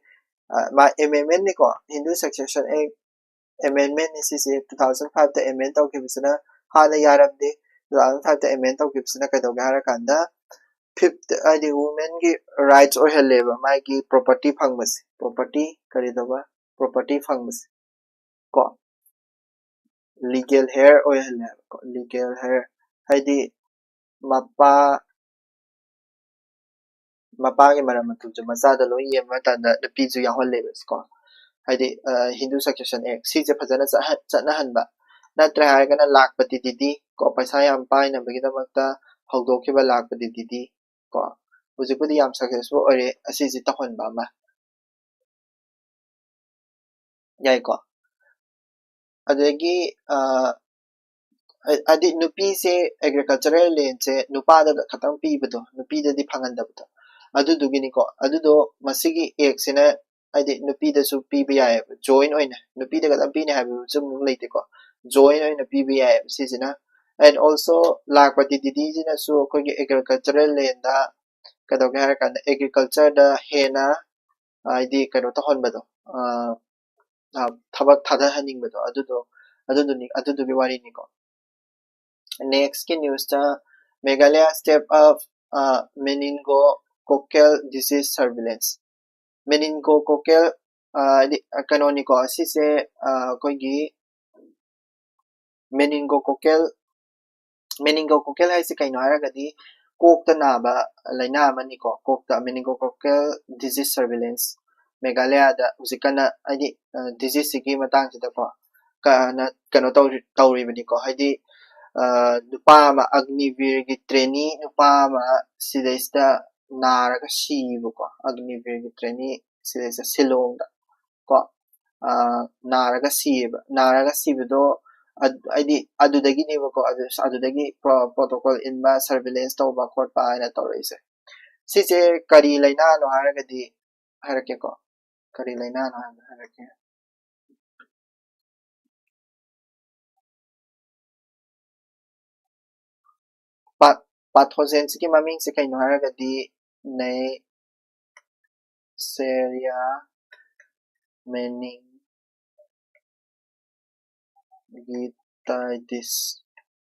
ꯑ, ꯃꯥ amendmentꯅꯤꯀꯣ, Hindu Succession Act amendmentꯅꯤ ꯁꯤꯁꯦ꯫ Two thousand fiveꯇ amend ꯇꯧꯈꯤꯕꯁꯤꯅ, ꯍꯥꯟꯅ ꯌꯥꯔꯝꯗꯦ, two thousand fiveꯇ amend ꯇꯧꯈꯤꯕꯁꯤꯅ ꯀꯩꯗꯧꯒꯦ ꯍꯥꯏꯔꯀꯥꯟꯗ ꯐꯤꯐꯇ ꯍꯥꯏꯗꯤ ꯋꯨꯃꯦꯟꯒꯤ ꯔꯥꯏꯠꯁ ꯑꯣꯏꯍꯜꯂꯦꯕ ꯃꯥꯒꯤ ꯄ꯭ꯔꯣꯄꯔꯇꯤ ꯐꯪꯕꯁꯦ꯫ ꯄ꯭ꯔꯣꯄꯔꯇꯤ ꯀꯔꯤ ꯇꯧꯕ? ꯄ꯭ꯔꯣꯄꯔꯇꯤ ꯐꯪꯕꯁꯦ ꯀꯣ꯫ ꯂꯤꯒꯦꯜ ꯍꯦꯌꯔ ꯑꯣꯏꯍꯜꯂꯦꯕꯀꯣ꯫ ꯂꯤꯒꯦꯜ ꯍꯦꯌꯔ ꯍꯥꯏꯗꯤ ꯃꯄꯥ ꯃꯄꯥꯒꯤ ꯃꯔꯝ ꯃꯊꯨꯝꯁꯨ ꯃꯆꯥꯗ ꯂꯣꯏ ꯌꯦꯡꯕ ꯃꯇꯝꯗ ꯅꯨꯄꯤꯁꯨ ꯌꯥꯎꯍꯜꯂꯦꯕꯀꯣ꯫ ꯍꯥꯏꯗꯤ ꯍꯤꯟꯗꯨ ꯁꯛꯁꯦꯁꯟ ꯑꯦꯛ ꯁꯤꯁꯦ ꯐꯖꯅ ꯆꯠꯍꯟ- ꯆꯠꯅꯍꯟꯕ꯫ ꯅꯠꯇ꯭ꯔꯦ ꯍꯥꯏꯔꯒꯅ ꯂꯥꯛꯄꯇꯤ ꯗꯤꯗꯤ ꯀꯣ, ꯄꯩꯁꯥ ꯌꯥꯝ ꯄꯥꯏꯅꯕꯒꯤꯗꯃꯛꯇ ꯍꯧꯗꯣꯛꯈꯤꯕ ꯂꯥꯛꯄꯇꯤ ꯗꯤꯗꯤ ꯀꯣ꯫ ꯍꯧꯖꯤꯛꯄꯨꯗꯤ ꯌꯥꯝ ꯁꯛꯁꯦꯁꯐꯨꯜ ꯑꯣꯏꯔꯦ, ꯑꯁꯤꯁꯤ ꯇꯧꯍꯟꯕ ꯑꯃ ꯌꯥꯏꯀꯣ꯫ ꯑꯗꯒꯤ ꯍꯥꯏꯗꯤ ꯅꯨꯄꯤꯁꯦ ꯑꯦꯒ꯭ꯔꯤꯀꯜꯆꯔꯦꯜ ꯂꯦꯟꯁꯦ ꯅꯨꯄꯥꯗ ꯈꯛꯇꯪ ꯄꯤꯕꯗꯣ, ꯅꯨꯄꯤꯗꯗꯤ ꯐꯪꯍꯟꯗꯕꯗꯣ, ꯑꯗꯨꯗꯨꯒꯤꯅꯤꯀꯣ꯫ ꯑꯗꯨꯗꯣ ꯃꯁꯤꯒꯤ ꯑꯦꯛꯁꯤꯅ ꯍꯥꯏꯗꯤ ꯅꯨꯄꯤꯗꯁꯨ ꯄꯤꯕ ꯌꯥꯏꯑꯕ, ꯖꯣꯏꯟ ꯑꯣꯏꯅ ꯅꯨꯄꯤꯗ ꯈꯛꯇꯪ ꯄꯤꯅꯤ ꯍꯥꯏꯕ ꯑꯃꯁꯨ ꯑꯃꯨꯛ ꯂꯩꯇꯦꯀꯣ꯫ ꯖꯣꯏꯟ ꯑꯣꯏꯅ ꯄꯤꯕ ꯌꯥꯏꯑꯕ ꯁꯤꯁꯤꯅ꯫ And also ꯂꯥꯛꯄ ꯗꯤꯗꯤꯁꯤꯅꯁꯨ ꯑꯩꯈꯣꯏꯒꯤ ꯑꯦꯒ꯭ꯔꯤꯀꯜꯆꯔꯦꯜ ꯂꯦꯟꯗ ꯀꯩꯗꯧꯒꯦ ꯍꯥꯏꯔ ꯀꯥꯟꯗ ꯑꯦꯒ꯭ꯔꯤꯀꯜꯆꯔꯗ ꯍꯦꯟꯅ ꯍꯥꯏꯗꯤ ꯀꯩꯅꯣ ꯇꯧꯍꯟꯕꯗꯣ, ꯊꯕꯛ ꯊꯥꯗꯍꯟꯅꯤꯡꯕꯗꯣ ꯑꯗꯨꯗꯣ ꯑꯗꯨꯗꯨꯅꯤ, ꯑꯗꯨꯗꯨꯒꯤ ꯋꯥꯔꯤꯅꯤꯀꯣ꯫ ꯅꯦꯛꯁꯀꯤ ꯅ꯭ꯌꯨꯁꯇ Meghalaya step up meningococcal disease surveillance꯫ Meningococcal ꯍꯥꯏꯗꯤ ꯀꯩꯅꯣꯅꯤꯀꯣ, ꯑꯁꯤꯁꯦ ꯑꯩꯈꯣꯏꯒꯤ meningococcal meningococcal ꯍꯥꯏꯁꯦ ꯀꯩꯅꯣ ꯍꯥꯏꯔꯒꯗꯤ ꯀꯣꯛꯇ ꯅꯥꯕ ꯂꯥꯏꯅꯥ ꯑꯃꯅꯤꯀꯣ꯫ ꯀꯣꯛꯇ meningococcal disease surveillance ꯃꯦꯘꯥꯂꯌꯥꯗ ꯍꯧꯖꯤꯛ ꯀꯟꯅ ꯍꯥꯏꯗꯤ ꯗꯤꯖꯤꯁꯁꯤꯒꯤ ꯃꯇꯥꯡꯁꯤꯗꯀꯣ ꯀꯟꯅ ꯀꯩꯅꯣ ꯇꯧꯔꯤ ꯇꯧꯔꯤꯕꯅꯤꯀꯣ꯫ ꯍꯥꯏꯗꯤ ꯅꯨꯄꯥ ꯑꯃ ꯑꯒꯅꯤꯕꯤꯔꯒꯤ ꯇ꯭ꯔꯦꯅꯤ ꯅꯨꯄꯥ ꯑꯃ ꯁꯤꯗꯩꯁꯤꯗ ꯅꯥꯔꯒ ꯁꯤꯕꯀꯣ꯫ ꯑꯒꯅꯤꯕꯤꯔꯒꯤ ꯇ꯭ꯔꯦꯅꯤ ꯁꯤꯗꯩꯁꯤꯗ ꯁꯤꯂꯣꯡꯗ ꯀꯣ ꯅꯥꯔꯒ ꯁꯤꯌꯦꯕ꯫ ꯅꯥꯔꯒ ꯁꯤꯕꯗꯣ ꯍꯥꯏꯗꯤ ꯑꯗꯨꯗꯒꯤꯅꯦꯕꯀꯣ꯫ ꯑꯗꯨꯗꯒꯤ ꯄ꯭ꯔꯣꯇꯣꯀꯣꯜ ꯏꯟꯕ, ꯁꯔꯚꯤꯂꯦꯟꯁ ꯇꯧꯕ ꯈꯣꯠꯄ ꯍꯥꯏꯅ ꯇꯧꯔꯛꯏꯁꯦ꯫ ꯁꯤꯁꯦ ꯀꯔꯤ ꯂꯥꯏꯅꯥꯅꯣ ꯍꯥꯏꯔꯒꯗꯤ ꯍꯥꯏꯔꯛꯀꯦꯀꯣ꯫ ꯀꯔꯤ ꯂꯥꯏꯅꯥꯅꯣ ꯍꯥꯏꯕꯗꯣ ꯍꯥꯏꯔꯛꯀꯦ꯫ ꯄꯥꯊꯣꯖꯦꯟꯁꯤꯒꯤ ꯃꯃꯤꯡꯁꯦ ꯀꯩꯅꯣ ꯍꯥꯏꯔꯒꯗꯤ Neisseria meningitis꯫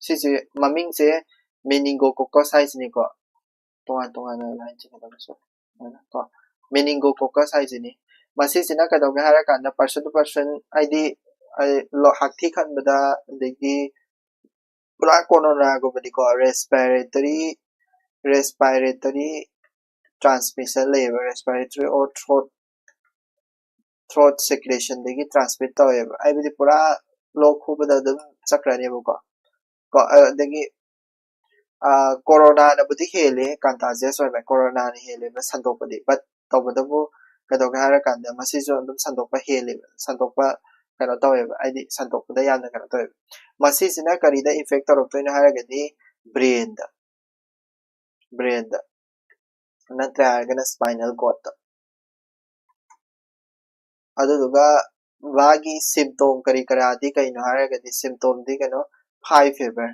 ꯁꯤꯁꯦ ꯃꯃꯤꯡꯁꯦ meningococcus ꯍꯥꯏꯁꯤꯅꯤꯀꯣ꯫ ꯇꯣꯉꯥꯟ ꯇꯣꯉꯥꯟꯅ ꯂꯥꯏꯟ ꯆꯤꯡꯒꯗꯕꯁꯨ ꯀꯣ꯫ Meningococcus ꯍꯥꯏꯁꯤꯅꯤ꯫ ꯃꯁꯤꯁꯤꯅ ꯀꯩꯗꯧꯒꯦ ꯍꯥꯏꯔꯀꯥꯟꯗ person to person, ꯍꯥꯏꯗꯤ, ꯑ, ꯂꯣ-, ꯍꯛꯊꯤ ꯈꯟꯕꯗ, ꯑꯗꯒꯤ ꯄꯨꯔꯥ ꯀꯣꯔꯣꯅꯥꯒꯨꯝꯕꯅꯤꯀꯣ, respiratory, respiratory transmission ꯂꯩꯌꯦꯕ, respiratory or throat, throat secretionꯗꯒꯤ transmit ꯇꯧꯋꯦꯕ, ꯍꯥꯏꯕꯗꯤ ꯄꯨꯔꯥ ꯂꯣꯛ ꯈꯨꯕꯗ ꯑꯗꯨꯝ ꯆꯠꯈ꯭ꯔꯅꯦꯕꯀꯣ꯫ ꯀꯣ, ꯑ, ꯑꯗꯒꯤ, ꯑ, ꯀꯣꯔꯣꯅꯥꯅꯕꯨꯗꯤ ꯍꯦꯜꯂꯦ, contagious ꯑꯣꯏꯕ, ꯀꯣꯔꯣꯅꯥꯅ ꯍꯦꯜꯂꯦꯕ ꯁꯟꯗꯣꯛꯄꯗꯤ, but ꯇꯧꯕꯇꯕꯨ ꯀꯩꯗꯧꯒꯦ ꯍꯥꯏꯔꯀꯥꯟꯗ ꯃꯁꯤꯁꯨ ꯑꯗꯨꯝ ꯁꯟꯗꯣꯛꯄ ꯍꯦꯜꯂꯦꯕ, ꯁꯟꯗꯣꯛꯄ ꯀꯩꯅꯣ ꯇꯧꯋꯦꯕ, ꯍꯥꯏꯗꯤ ꯁꯟꯗꯣꯛꯄꯗ ꯌꯥꯝꯅ ꯀꯩꯅꯣ ꯇꯧꯋꯦꯕ꯫ ꯃꯁꯤꯁꯤꯅ ꯀꯔꯤꯗ effect ꯇꯧꯔꯛꯇꯣꯏꯅꯣ ꯍꯥꯏꯔꯒꯗꯤ brainꯗ, brainꯗ, ꯅꯠꯇ꯭ꯔꯦ ꯍꯥꯏꯔꯒꯅ spinal cordꯇ꯫ ꯑꯗꯨꯗꯨꯒ ꯃꯥꯒꯤ symptom ꯀꯔꯤ ꯀꯔꯥꯗꯤ ꯀꯩꯅꯣ ꯍꯥꯏꯔꯒꯗꯤ, symptomꯗꯤ ꯀꯩꯅꯣ, high fever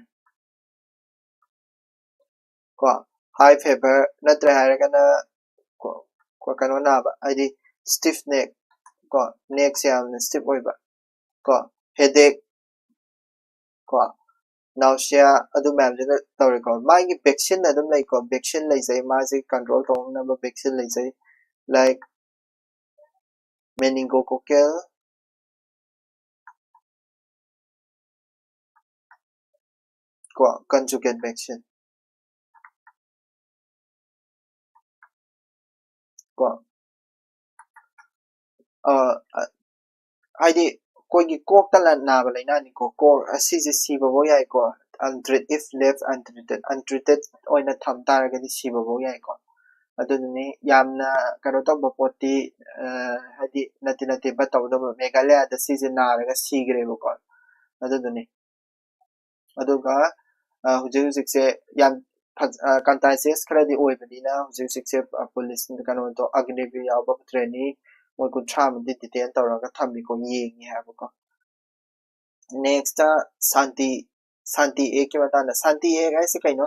ꯀꯣ, high fever ꯅꯠꯇ꯭ꯔꯦ ꯍꯥꯏꯔꯒꯅ ꯀꯣ, ꯀꯣ, ꯀꯩꯅꯣ ꯅꯥꯕ, ꯍꯥꯏꯗꯤ stiff neck ꯀꯣ, neckꯁꯦ ꯌꯥꯝꯅ stiff ꯑꯣꯏꯕ ꯀꯣ, headache ꯀꯣ, nausea, ꯑꯗꯨ ꯃꯌꯥꯝꯁꯤꯅ ꯇꯧꯔꯦꯀꯣ꯫ ꯃꯥꯒꯤ vaccine ꯑꯗꯨꯝ ꯂꯩꯀꯣ, vaccine ꯂꯩꯖꯩ, ꯃꯥꯁꯤ control ꯇꯧꯅꯕ vaccine ꯂꯩꯖꯩ, like meningococcal ꯀꯣ, conjugate vaccine ꯀꯣ꯫ ꯑ, ꯑ, ꯍꯥꯏꯗꯤ ꯑꯩꯈꯣꯏꯒꯤ ꯀꯣꯛꯇ ꯂ-, ꯅꯥꯕ ꯂꯥꯏꯅꯥꯅꯤꯀꯣ꯫ ꯀꯣꯛ ꯑꯁꯤꯁꯦ ꯁꯤꯕꯐꯧ ꯌꯥꯏꯀꯣ, untreated, if left untreated, untreated ꯑꯣꯏꯅ ꯊꯝ ꯇꯥꯔꯒꯗꯤ ꯁꯤꯕꯐꯧ ꯌꯥꯏꯀꯣ꯫ ꯑꯗꯨꯗꯨꯅꯤ ꯌꯥꯝꯅ ꯀꯩꯅꯣ ꯇꯧꯕ ꯄꯣꯠꯇꯤ, ꯑ, ꯍꯥꯏꯗꯤ ꯅꯠꯇꯦ ꯅꯠꯇꯦ, but ꯇꯧꯗꯕ, ꯃꯦꯘꯥꯂꯌꯥꯗ ꯁꯤꯁꯦ ꯅꯥꯔꯒ ꯁꯤꯈ꯭ꯔꯦꯕꯀꯣ꯫ ꯑꯗꯨꯗꯨꯅꯤ꯫ ꯑꯗꯨꯒ, ꯑ, ꯍꯧꯖꯤꯛ ꯍꯧꯖꯤꯛꯁꯦ ꯌꯥꯝ ꯐ-, ꯑ, contagious ꯈꯔꯗꯤ ꯑꯣꯏꯕꯅꯤꯅ ꯍꯧꯖꯤꯛ ꯍꯧꯖꯤꯛꯁꯦ, ꯑ, ꯄꯨꯂꯤꯁ ꯀꯩꯅꯣꯗꯣ, ꯑꯒꯅꯤꯕꯤꯔ ꯌꯥꯎꯕ ꯇ꯭ꯔꯦꯅꯤ ꯃꯣꯏ ꯀꯨꯟꯊ꯭ꯔꯥ ꯑꯃꯗꯤ detain ꯇꯧꯔꯒ ꯊꯝꯃꯤꯀꯣ, ꯌꯦꯡꯉꯤ ꯍꯥꯏꯕꯀꯣ꯫ Next, ꯁꯥꯟꯇꯤ, ꯁꯥꯟꯇꯤ Actꯀꯤ ꯃꯇꯥꯡꯗ꯫ ꯁꯥꯟꯇꯤ Act ꯍꯥꯏꯁꯦ ꯀꯩꯅꯣ?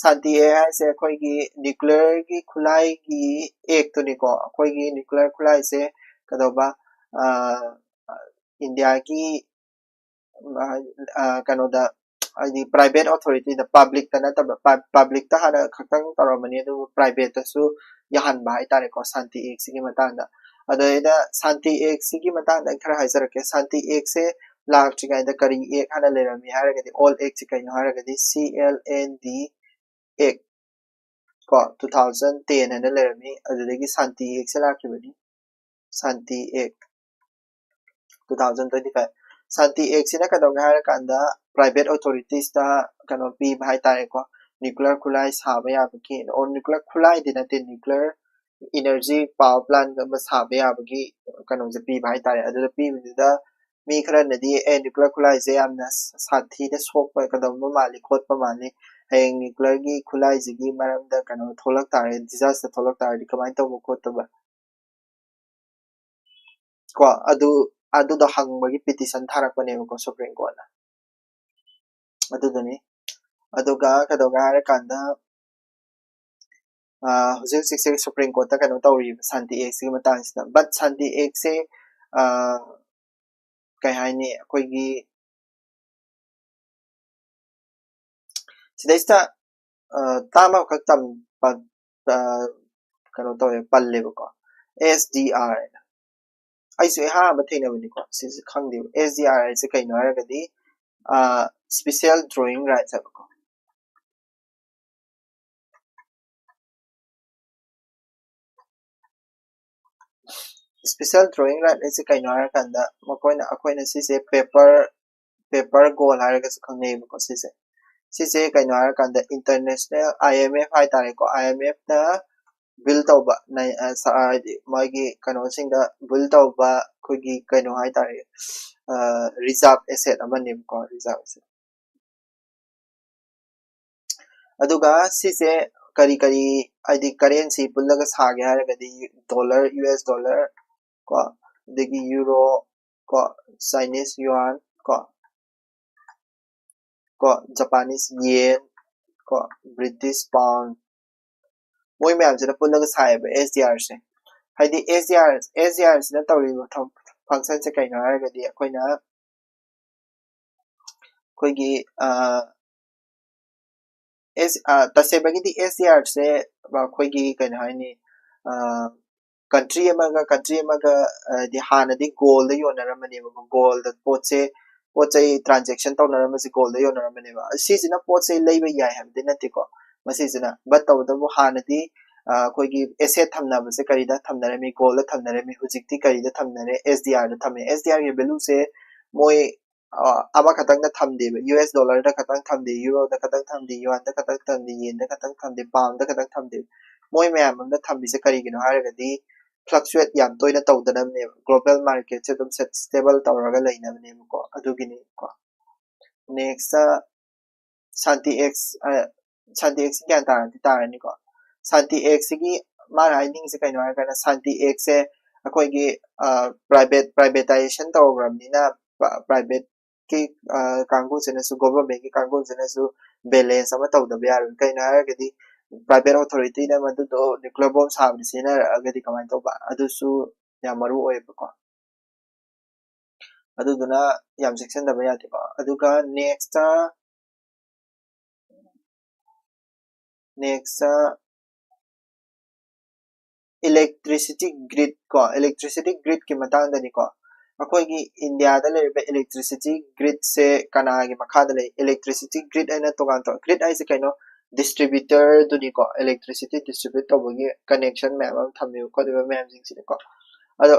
ꯁꯥꯟꯇꯤ Act ꯍꯥꯏꯁꯦ ꯑꯩꯈꯣꯏꯒꯤ nuclearꯒꯤ ꯈꯨꯠꯂꯥꯏꯒꯤ actꯇꯨꯅꯤꯀꯣ꯫ ꯑꯩꯈꯣꯏꯒꯤ nuclear ꯈꯨꯠꯂꯥꯏꯁꯦ ꯀꯩꯗꯧꯕ, ꯑ, ꯏꯟꯗꯤꯌꯥꯒꯤ, ꯑ, ꯑ, ꯀꯩꯅꯣꯗ, ꯍꯥꯏꯗꯤ private authority ꯗ, public ꯇ ꯅꯠꯇꯕ, public ꯇ ꯍꯥꯟꯅ ꯈꯛꯇꯪ ꯇꯧꯔꯝꯕꯅꯤ, ꯑꯗꯨꯕꯨ private ꯇꯁꯨ ꯌꯥꯍꯟꯕ ꯍꯥꯏꯇꯥꯔꯦꯀꯣ ꯁꯥꯟꯇꯤ ꯑꯦꯛꯁꯤꯒꯤ ꯃꯇꯥꯡꯗ꯫ ꯑꯗꯨꯗꯩꯗ ꯁꯥꯟꯇꯤ ꯑꯦꯛꯁꯤꯒꯤ ꯃꯇꯥꯡꯗ ꯑꯩ ꯈꯔ ꯍꯥꯏꯖꯔꯛꯀꯦ꯫ ꯁꯥꯟꯇꯤ ꯑꯦꯛꯁꯦ ꯂꯥꯛꯇ꯭ꯔꯤꯉꯩꯗ ꯀꯔꯤ ꯑꯦꯛ ꯍꯥꯟꯅ ꯂꯩꯔꯝꯃꯤ ꯍꯥꯏꯔꯒꯗꯤ, old act ꯁꯤ ꯀꯩꯅꯣ ꯍꯥꯏꯔꯒꯗꯤ C L N D act ꯀꯣ, two thousand ten ꯍꯥꯏꯅ ꯂꯩꯔꯝꯃꯤ꯫ ꯑꯗꯨꯗꯒꯤ ꯁꯥꯟꯇꯤ ꯑꯦꯛꯁꯦ ꯂꯥꯛꯈꯤꯕꯅꯤ, ꯁꯥꯟꯇꯤ ꯑꯦꯛ two thousand twenty five꯫ ꯁꯥꯟꯇꯤ ꯑꯦꯛꯁꯤꯅ ꯀꯩꯗꯧꯒꯦ ꯍꯥꯏꯔꯀꯥꯟꯗ, private authorities ꯇ ꯀꯩꯅꯣ ꯄꯤꯕ ꯍꯥꯏꯇꯥꯔꯦꯀꯣ, nuclear ꯈꯨꯠꯂꯥꯏ ꯁꯥꯕ ꯌꯥꯕꯒꯤ, or nuclear ꯈꯨꯠꯂꯥꯏꯗꯤ ꯅꯠꯇꯦ, nuclear energy power plant ꯑꯃ ꯁꯥꯕ ꯌꯥꯕꯒꯤ ꯀꯩꯅꯣꯁꯦ ꯄꯤꯕ ꯍꯥꯏꯇꯥꯔꯦ꯫ ꯑꯗꯨꯗ ꯄꯤꯕꯗꯨꯗ ꯃꯤ ꯈꯔꯅꯗꯤ, "ꯑꯦ, nuclear ꯈꯨꯠꯂꯥꯏꯁꯦ ꯌꯥꯝꯅ ꯁꯥꯊꯤꯅ ꯁꯣꯛꯄ ꯀꯩꯗꯧꯕ ꯃꯥꯜꯂꯤ, ꯈꯣꯠꯄ ꯃꯥꯜꯂꯤ, ꯍꯌꯦꯡ nuclear ꯒꯤ ꯈꯨꯠꯂꯥꯏꯁꯤꯒꯤ ꯃꯔꯝꯗ ꯀꯩꯅꯣ ꯊꯣꯛꯂꯛ ꯇꯥꯔꯦ, disaster ꯊꯣꯛꯂꯛ ꯇꯥꯔꯗꯤ ꯀꯃꯥꯏꯅ ꯇꯧꯕ ꯈꯣꯠꯇꯕ?" ꯀꯣ, ꯑꯗꯨ, ꯑꯗꯨꯗꯣ ꯍꯪꯕꯒꯤ petition ꯊꯥꯔꯛꯄꯅꯦꯕꯀꯣ Supreme Court ꯅ꯫ ꯑꯗꯨꯗꯨꯅꯤ꯫ ꯑꯗꯨꯒ ꯀꯩꯗꯧꯒꯦ ꯍꯥꯏꯔꯀꯥꯟꯗ, ꯑ, ꯍꯧꯖꯤꯛ ꯍꯧꯖꯤꯛꯁꯦ Supreme Court ꯇ ꯀꯩꯅꯣ ꯇꯧꯔꯤꯕ ꯁꯥꯟꯇꯤ ꯑꯦꯛꯁꯤꯒꯤ ꯃꯇꯥꯡꯁꯤꯗ꯫ But ꯁꯥꯟꯇꯤ ꯑꯦꯛꯁꯦ, ꯑ, ꯀꯩ ꯍꯥꯏꯅꯤ, ꯑꯩꯈꯣꯏꯒꯤ ꯁꯤꯗꯩꯁꯤꯗ, ꯑ, ꯇꯥꯝ ꯑꯃꯈꯛ ꯇꯝ-, ꯄ-, ꯑ, ꯀꯩꯅꯣ ꯇꯧꯋꯦ, ꯄꯜꯂꯦꯕꯀꯣ, S D R ꯍꯥꯏꯅ꯫ ꯑꯩꯁꯨ ꯑꯍꯥꯟꯕ ꯊꯦꯡꯅꯕꯅꯤꯀꯣ, ꯁꯤꯁꯦ ꯈꯪꯗꯦꯕ꯫ S D R ꯍꯥꯏꯁꯦ ꯀꯩꯅꯣ ꯍꯥꯏꯔꯒꯗꯤ, ꯑ, special drawing rights ꯍꯥꯏꯕꯀꯣ꯫ Special drawing right ꯍꯥꯏꯁꯦ ꯀꯩꯅꯣ ꯍꯥꯏꯔꯀꯥꯟꯗ, ꯃꯈꯣꯏꯅ, ꯑꯩꯈꯣꯏꯅ ꯁꯤꯁꯦ paper, paper gold ꯍꯥꯏꯔꯒꯁꯨ ꯈꯪꯅꯩꯌꯦꯕꯀꯣ ꯁꯤꯁꯦ꯫ ꯁꯤꯁꯦ ꯀꯩꯅꯣ ꯍꯥꯏꯔꯀꯥꯟꯗ, international I M F ꯍꯥꯏꯇꯥꯔꯦꯀꯣ, I M F ꯅ build ꯇꯧꯕ, ꯅ-, ꯑ, ꯁ-, ꯍꯥꯏꯗꯤ ꯃꯥꯒꯤ ꯀꯩꯅꯣꯁꯤꯡꯗ build ꯇꯧꯕ ꯑꯩꯈꯣꯏꯒꯤ ꯀꯩꯅꯣ ꯍꯥꯏꯇꯥꯔꯦ, ꯑ, reserve asset ꯑꯃꯅꯦꯕꯀꯣ, reserve asset꯫ ꯑꯗꯨꯒ ꯁꯤꯁꯦ ꯀꯔꯤ ꯀꯔꯤ, ꯍꯥꯏꯗꯤ currency ꯄꯨꯜꯂꯒ ꯁꯥꯒꯦ ꯍꯥꯏꯔꯒꯗꯤ, dollar, U S dollar ꯀꯣ, ꯑꯗꯒꯤ euro ꯀꯣ, Chinese yuan ꯀꯣ, ꯀꯣ, Japanese yen ꯀꯣ, British pound, ꯃꯣꯏ ꯃꯌꯥꯝꯁꯤꯅ ꯄꯨꯜꯂꯒ ꯁꯥꯏꯌꯦꯕ S D R ꯁꯦ꯫ ꯍꯥꯏꯗꯤ S D R, S D R ꯁꯤꯅ ꯇꯧꯔꯤꯕ ꯊꯕꯛ, function ꯁꯦ ꯀꯩꯅꯣ ꯍꯥꯏꯔꯒꯗꯤ, ꯑꯩꯈꯣꯏꯅ ꯑꯩꯈꯣꯏꯒꯤ ꯑꯦꯁ ꯇꯁꯦꯡꯕꯒꯤꯗꯤ ꯑꯦꯁ ꯗꯤ ꯑꯥꯔꯁꯦ ꯑꯩꯈꯣꯏꯒꯤ ꯀꯩꯅꯣ ꯍꯥꯏꯅꯤ, ꯀꯟꯇ꯭ꯔꯤ ꯑꯃꯒ ꯀꯟꯇ꯭ꯔꯤ ꯑꯃꯒ ꯍꯥꯏꯗꯤ ꯍꯥꯟꯅꯗꯤ ꯒꯣꯜꯗ ꯌꯣꯟꯅꯔꯝꯕꯅꯦꯕꯀꯣ꯫ ꯒꯣꯜꯗ ꯄꯣꯠꯁꯦ, ꯄꯣꯠ ꯆꯩ ꯇ꯭ꯔꯥꯟꯖꯦꯛꯁꯟ ꯇꯧꯅꯔꯝꯕꯁꯦ ꯒꯣꯜꯗ ꯌꯣꯟꯅꯔꯝꯕꯅꯦꯕ꯫ ꯁꯤꯁꯤꯅ ꯄꯣꯠ ꯆꯩ ꯂꯩꯕ ꯌꯥꯏ ꯍꯥꯏꯕꯗꯤ ꯅꯠꯇꯦꯀꯣ꯫ ꯃꯁꯤꯁꯤꯅ ꯕꯠ ꯇꯧꯕꯇꯕꯨ ꯍꯥꯟꯅꯗꯤ ꯑꯩꯈꯣꯏꯒꯤ ꯑꯦꯁꯦꯠ ꯊꯝꯅꯕꯁꯦ ꯀꯔꯤꯗ ꯊꯝꯅꯔꯝꯃꯤ? ꯒꯣꯜꯗ ꯊꯝꯅꯔꯝꯃꯤ꯫ ꯍꯧꯖꯤꯛꯇꯤ ꯀꯔꯤꯗ ꯊꯝꯅꯔꯦ? ꯑꯦꯁ ꯗꯤ ꯑꯥꯔꯗ ꯊꯝꯃꯦ꯫ ꯑꯦꯁ ꯗꯤ ꯑꯥꯔꯒꯤ ꯚꯦꯂꯨꯁꯦ ꯃꯣꯏ ꯑꯃꯈꯛꯇꯪꯗ ꯊꯝꯗꯦꯕ꯫ ꯌꯨ ꯑꯦꯁ ꯗꯣꯂꯔꯗ ꯈꯛꯇꯪ ꯊꯝꯗꯦ, ꯌꯨꯔꯣꯗ ꯈꯛꯇꯪ ꯊꯝꯗꯦ, ꯌꯨꯋꯥꯟꯗ ꯈꯛꯇꯪ ꯊꯝꯗꯦ, ꯌꯦꯟꯗ ꯈꯛꯇꯪ ꯊꯝꯗꯦ, ꯄꯥꯎꯟꯗ ꯈꯛꯇꯪ ꯊꯝꯗꯦ꯫ ꯃꯣꯏ ꯃꯌꯥꯝ ꯑꯃꯗ ꯊꯝꯃꯤꯁꯦ ꯀꯔꯤꯒꯤꯅꯣ ꯍꯥꯏꯔꯒꯗꯤ fluctuate ꯌꯥꯝ ꯇꯣꯏꯅ ꯇꯧꯗꯅꯕꯅꯦꯕ꯫ ꯒ꯭ꯂꯣꯕꯦꯜ ꯃꯥꯔꯀꯦꯠꯁꯦ ꯑꯗꯨꯝ ꯁ꯭ꯇꯦꯕꯜ ꯇꯧꯔꯒ ꯂꯩꯅꯕꯅꯦꯕꯀꯣ꯫ ꯑꯗꯨꯒꯤꯅꯤꯀꯣ꯫ ꯅꯦꯛꯁꯇ ꯁꯥꯟꯇꯤ ꯑꯦꯛꯁ, ꯁꯥꯟꯇꯤ ꯑꯦꯛꯁ ꯒ꯭ꯌꯥꯟ ꯇꯥꯔꯗꯤ ꯇꯥꯔꯅꯤꯀꯣ꯫ ꯁꯥꯟꯇꯤ ꯑꯦꯛꯁꯁꯤꯒꯤ ꯃꯥꯅ ꯍꯥꯏꯅꯤꯡꯉꯤꯁꯦ ꯀꯩꯅꯣ ꯍꯥꯏꯔꯀꯥꯟꯗ ꯁꯥꯟꯇꯤ ꯑꯦꯛꯁꯁꯦ ꯑꯩꯈꯣꯏꯒꯤ ꯄ꯭ꯔꯥꯏꯚꯦꯠ ꯄ꯭ꯔꯥꯏꯚꯦꯇꯥꯏꯖꯦꯁꯟ ꯇꯧꯈ꯭ꯔꯕꯅꯤꯅ ꯄ꯭ꯔꯥꯏꯚꯦꯠꯀꯤ ꯀꯥꯡꯕꯨꯁꯤꯅꯁꯨ, ꯒꯣꯚꯔꯟꯃꯦꯟꯠꯀꯤ ꯀꯥꯡꯕꯨꯁꯤꯅꯁꯨ ꯕꯦꯂꯦꯟꯁ ꯑꯃ ꯇꯧꯗꯕ ꯌꯥꯔꯣꯏ꯫ ꯀꯩꯅꯣ ꯍꯥꯏꯔꯒꯗꯤ ꯄ꯭ꯔꯥꯏꯚꯦꯠ ꯑꯣꯊꯣꯔꯤꯇꯤꯅ ꯃꯗꯨꯗꯣ ꯅ꯭ꯌꯨꯀ꯭ꯂꯤꯌꯔ ꯕꯣꯝ ꯁꯥꯕꯗ ꯁꯤꯖꯤꯟꯅꯔꯛꯑꯒꯗꯤ ꯀꯃꯥꯏꯅ ꯇꯧꯕ? ꯑꯗꯨꯁꯨ ꯌꯥꯝ ꯃꯔꯨ ꯑꯣꯏꯌꯦꯕꯀꯣ꯫ ꯑꯗꯨꯗꯨꯅ ꯌꯥꯝ ꯆꯦꯛꯁꯤꯟꯗꯕ ꯌꯥꯗꯦꯀꯣ꯫ ꯑꯗꯨꯒ ꯅꯦꯛꯁꯇ ꯅꯦꯛꯁꯇ ꯏꯂꯦꯛꯇ꯭ꯔꯤꯁꯤꯇꯤ ꯒ꯭ꯔꯤꯠ ꯀꯣ, ꯏꯂꯦꯛꯇ꯭ꯔꯤꯁꯤꯇꯤ ꯒ꯭ꯔꯤꯠꯀꯤ ꯃꯇꯥꯡꯗꯅꯤꯀꯣ꯫ ꯑꯩꯈꯣꯏꯒꯤ ꯏꯟꯗꯤꯌꯥꯗ ꯂꯩꯔꯤꯕ ꯏꯂꯦꯛꯇ꯭ꯔꯤꯁꯤꯇꯤ ꯒ꯭ꯔꯤꯠꯁꯦ ꯀꯅꯥꯒꯤ ꯃꯈꯥꯗ ꯂꯩ? ꯏꯂꯦꯛꯇ꯭ꯔꯤꯁꯤꯇꯤ ꯒ꯭ꯔꯤꯠ ꯍꯥꯏꯅ ꯇꯣꯉꯥꯟ ꯇꯣꯉꯥꯟ, ꯒ꯭ꯔꯤꯠ ꯍꯥꯏꯁꯦ ꯀꯩꯅꯣ? ꯗꯤꯁꯇ꯭ꯔꯤꯕ꯭ꯌꯨꯇꯔꯗꯨꯅꯤꯀꯣ, ꯏꯂꯦꯛꯇ꯭ꯔꯤꯁꯤꯇꯤ ꯗꯤꯁꯇ꯭ꯔꯤꯕ꯭ꯌꯨꯠ ꯇꯧꯕꯒꯤ ꯀꯅꯦꯛꯁꯟ ꯃꯌꯥꯝ ꯑꯃ ꯊꯝꯃꯤꯕ ꯈꯣꯠꯂꯤꯕ ꯃꯌꯥꯝꯁꯤꯡꯁꯤꯅꯤꯀꯣ꯫ ꯑꯗꯣ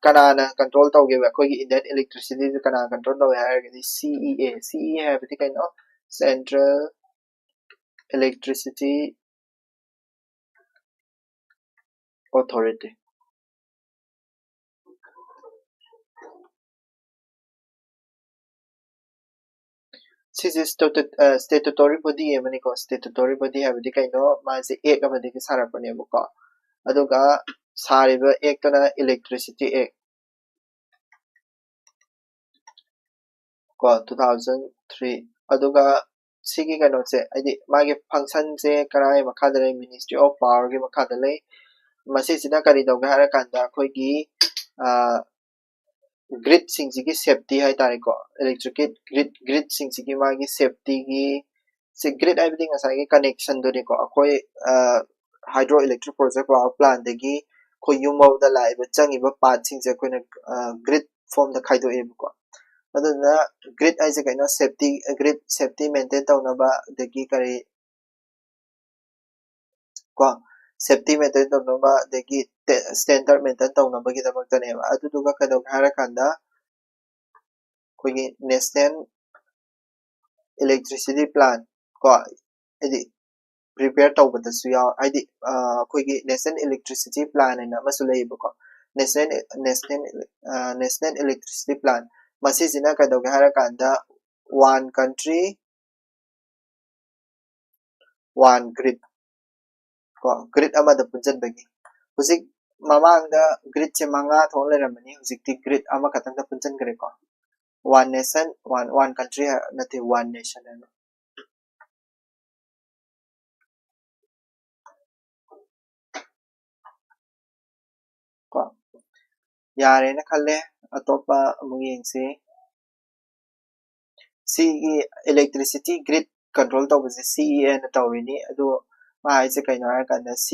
ꯀꯅꯥꯅ ꯀꯟꯇ꯭ꯔꯣꯜ ꯇꯧꯒꯦꯕ? ꯑꯩꯈꯣꯏꯒꯤ ꯏꯟꯗꯤꯌꯥꯟ ꯏꯂꯦꯛꯇ꯭ꯔꯤꯁꯤꯇꯤꯁꯦ ꯀꯅꯥꯅ ꯀꯟꯇ꯭ꯔꯣꯜ ꯇꯧꯋꯦ ꯍꯥꯏꯔꯒꯗꯤ ꯁꯤ ꯏ ꯑꯦ꯫ ꯁꯤ ꯏ ꯑꯦ ꯍꯥꯏꯕꯗꯤ ꯀꯩꯅꯣ? Central electricity authority. ꯁꯤꯁꯦ ꯁ꯭ꯇꯦꯇꯨꯇꯣꯔꯤ ꯕꯣꯗꯤ ꯑꯃꯅꯤꯀꯣ꯫ ꯁ꯭ꯇꯦꯇꯨꯇꯣꯔꯤ ꯕꯣꯗꯤ ꯍꯥꯏꯕꯗꯤ ꯀꯩꯅꯣ? ꯃꯥꯁꯦ ꯑꯦꯛ ꯑꯃꯗꯒꯤ ꯁꯥꯔꯛꯄꯅꯦꯕꯀꯣ꯫ ꯑꯗꯨꯒ ꯁꯥꯔꯤꯕ ꯑꯦꯛꯇꯨꯅ ꯏꯂꯦꯛꯇ꯭ꯔꯤꯁꯤꯇꯤ ꯑꯦꯛ ꯀꯣ, two thousand three꯫ ꯑꯗꯨꯒ ꯁꯤꯒꯤ ꯀꯩꯅꯣꯁꯦ, ꯍꯥꯏꯗꯤ ꯃꯥꯒꯤ ꯐꯪꯁꯟꯁꯦ ꯀꯅꯥꯒꯤ ꯃꯈꯥꯗ ꯂꯩ? ꯃꯤꯅꯤꯁꯇ꯭ꯔꯤ ꯑꯣꯐ ꯄꯥꯋꯔꯒꯤ ꯃꯈꯥꯗ ꯂꯩ꯫ ꯃꯁꯤꯁꯤꯅ ꯀꯔꯤ ꯇꯧꯒꯦ ꯍꯥꯏꯔꯀꯥꯟꯗ ꯑꯩꯈꯣꯏꯒꯤ grid ꯁꯤꯡꯁꯤꯒꯤ safety ꯍꯥꯏꯇꯥꯔꯦꯀꯣ, electric grid, grid ꯁꯤꯡꯁꯤꯒꯤ ꯃꯥꯒꯤ safety ꯒꯤ, ꯁꯤ grid ꯍꯥꯏꯕꯗꯤ ꯉꯁꯥꯏꯒꯤ connection ꯗꯨꯅꯤꯀꯣ, ꯑꯩꯈꯣꯏ hydro electric project, power plant ꯗꯒꯤ ꯑꯩꯈꯣꯏ ꯌꯨꯝ ꯐꯥꯎꯗ ꯂꯥꯛꯏꯕ, ꯆꯪꯉꯤꯕ part ꯁꯤꯡꯁꯦ ꯑꯩꯈꯣꯏꯅ grid form ꯗ ꯈꯥꯏꯗꯣꯛꯑꯦꯕꯀꯣ꯫ ꯑꯗꯨꯗꯨꯅ grid ꯍꯥꯏꯁꯦ ꯀꯩꯅꯣ? Safety, grid safety maintain ꯇꯧꯅꯕ, ꯑꯗꯒꯤ ꯀꯔꯤ ꯀꯣ, safety maintain ꯇꯧꯅꯕ, ꯑꯗꯒꯤ standard maintain ꯇꯧꯅꯕꯒꯤꯗꯃꯛꯇꯅꯦꯕ꯫ ꯑꯗꯨꯗꯨꯒ ꯀꯩꯗꯧꯒꯦ ꯍꯥꯏꯔꯀꯥꯟꯗ, ꯑꯩꯈꯣꯏꯒꯤ national electricity plan ꯀꯣ, ꯍꯥꯏꯗꯤ prepare ꯇꯧꯕꯗꯁꯨ ꯌꯥꯎ, ꯍꯥꯏꯗꯤ ꯑꯩꯈꯣꯏꯒꯤ national electricity plan ꯍꯥꯏꯅ ꯑꯃꯁꯨ ꯂꯩꯌꯦꯕꯀꯣ꯫ National, national, national electricity plan, ꯃꯁꯤꯁꯤꯅ ꯀꯩꯗꯧꯒꯦ ꯍꯥꯏꯔꯀꯥꯟꯗ, one country, one grid ꯀꯣ, grid ꯑꯃꯗ ꯄꯨꯟꯁꯤꯟꯕꯒꯤ꯫ ꯍꯧꯖꯤꯛ ꯃꯃꯥꯡꯗ grid ꯁꯦ ꯃꯉꯥ ꯊꯣꯛꯅ ꯂꯩꯔꯝꯕꯅꯤ, ꯍꯧꯖꯤꯛꯇꯤ grid ꯑꯃꯈꯛꯇꯪꯗ ꯄꯨꯟꯁꯤꯟꯈ꯭ꯔꯦꯀꯣ꯫ One nation, one, one country ꯅꯠꯇꯦ, one nation ꯍꯥꯏꯕ꯫ ꯀꯣ, ꯌꯥꯔꯦꯅ ꯈꯜꯂꯦ꯫ ꯑꯇꯣꯞꯄ ꯑꯃꯨꯛ ꯌꯦꯡꯁꯤ꯫ ꯁꯤꯒꯤ electricity grid control ꯇꯧꯕꯁꯦ C E A ꯅ ꯇꯧꯔꯤꯅꯤ꯫ ꯑꯗꯨ ꯃꯥ ꯍꯥꯏꯁꯦ ꯀꯩꯅꯣ ꯍꯥꯏꯔꯀꯥꯟꯗ, C,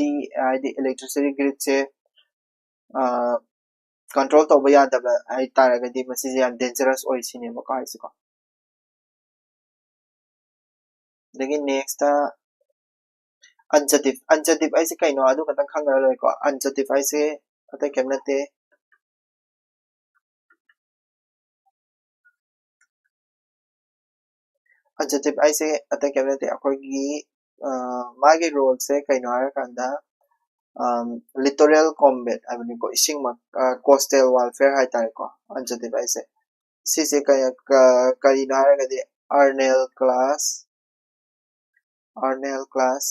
ꯍꯥꯏꯗꯤ electricity grid ꯁꯦ control ꯇꯧꯕ ꯌꯥꯗꯕ ꯍꯥꯏꯇꯥꯔꯒꯗꯤ ꯃꯁꯤꯁꯦ ꯌꯥꯝ dangerous ꯑꯣꯏ ꯁꯤꯅꯦꯕꯀꯣ ꯍꯥꯏꯁꯦꯀꯣ꯫ ꯑꯗꯒꯤ next unsafe, unsafe ꯍꯥꯏꯁꯦ ꯀꯩꯅꯣ? ꯑꯗꯨ ꯈꯛꯇꯪ ꯈꯪꯉꯒ ꯂꯣꯏꯀꯣ꯫ Unsafe ꯍꯥꯏꯁꯦ ꯑꯇꯩ ꯀꯩꯝ ꯅꯠꯇꯦ꯫ Unsafe ꯍꯥꯏꯁꯦ ꯑꯇꯩ ꯀꯩꯝ ꯅꯠꯇꯦ, ꯑꯩꯈꯣꯏꯒꯤ ꯃꯥꯒꯤ role ꯁꯦ ꯀꯩꯅꯣ ꯍꯥꯏꯔꯀꯥꯟꯗ, littoral combat ꯍꯥꯏꯕꯅꯤꯀꯣ, ꯏꯁꯤꯡ, coastal warfare ꯍꯥꯏꯇꯥꯔꯦꯀꯣ꯫ Unsafe ꯍꯥꯏꯁꯦ ꯁꯤꯁꯦ ꯀꯔꯤꯅꯣ ꯍꯥꯏꯔꯒꯗꯤ, Arnell class, Arnell class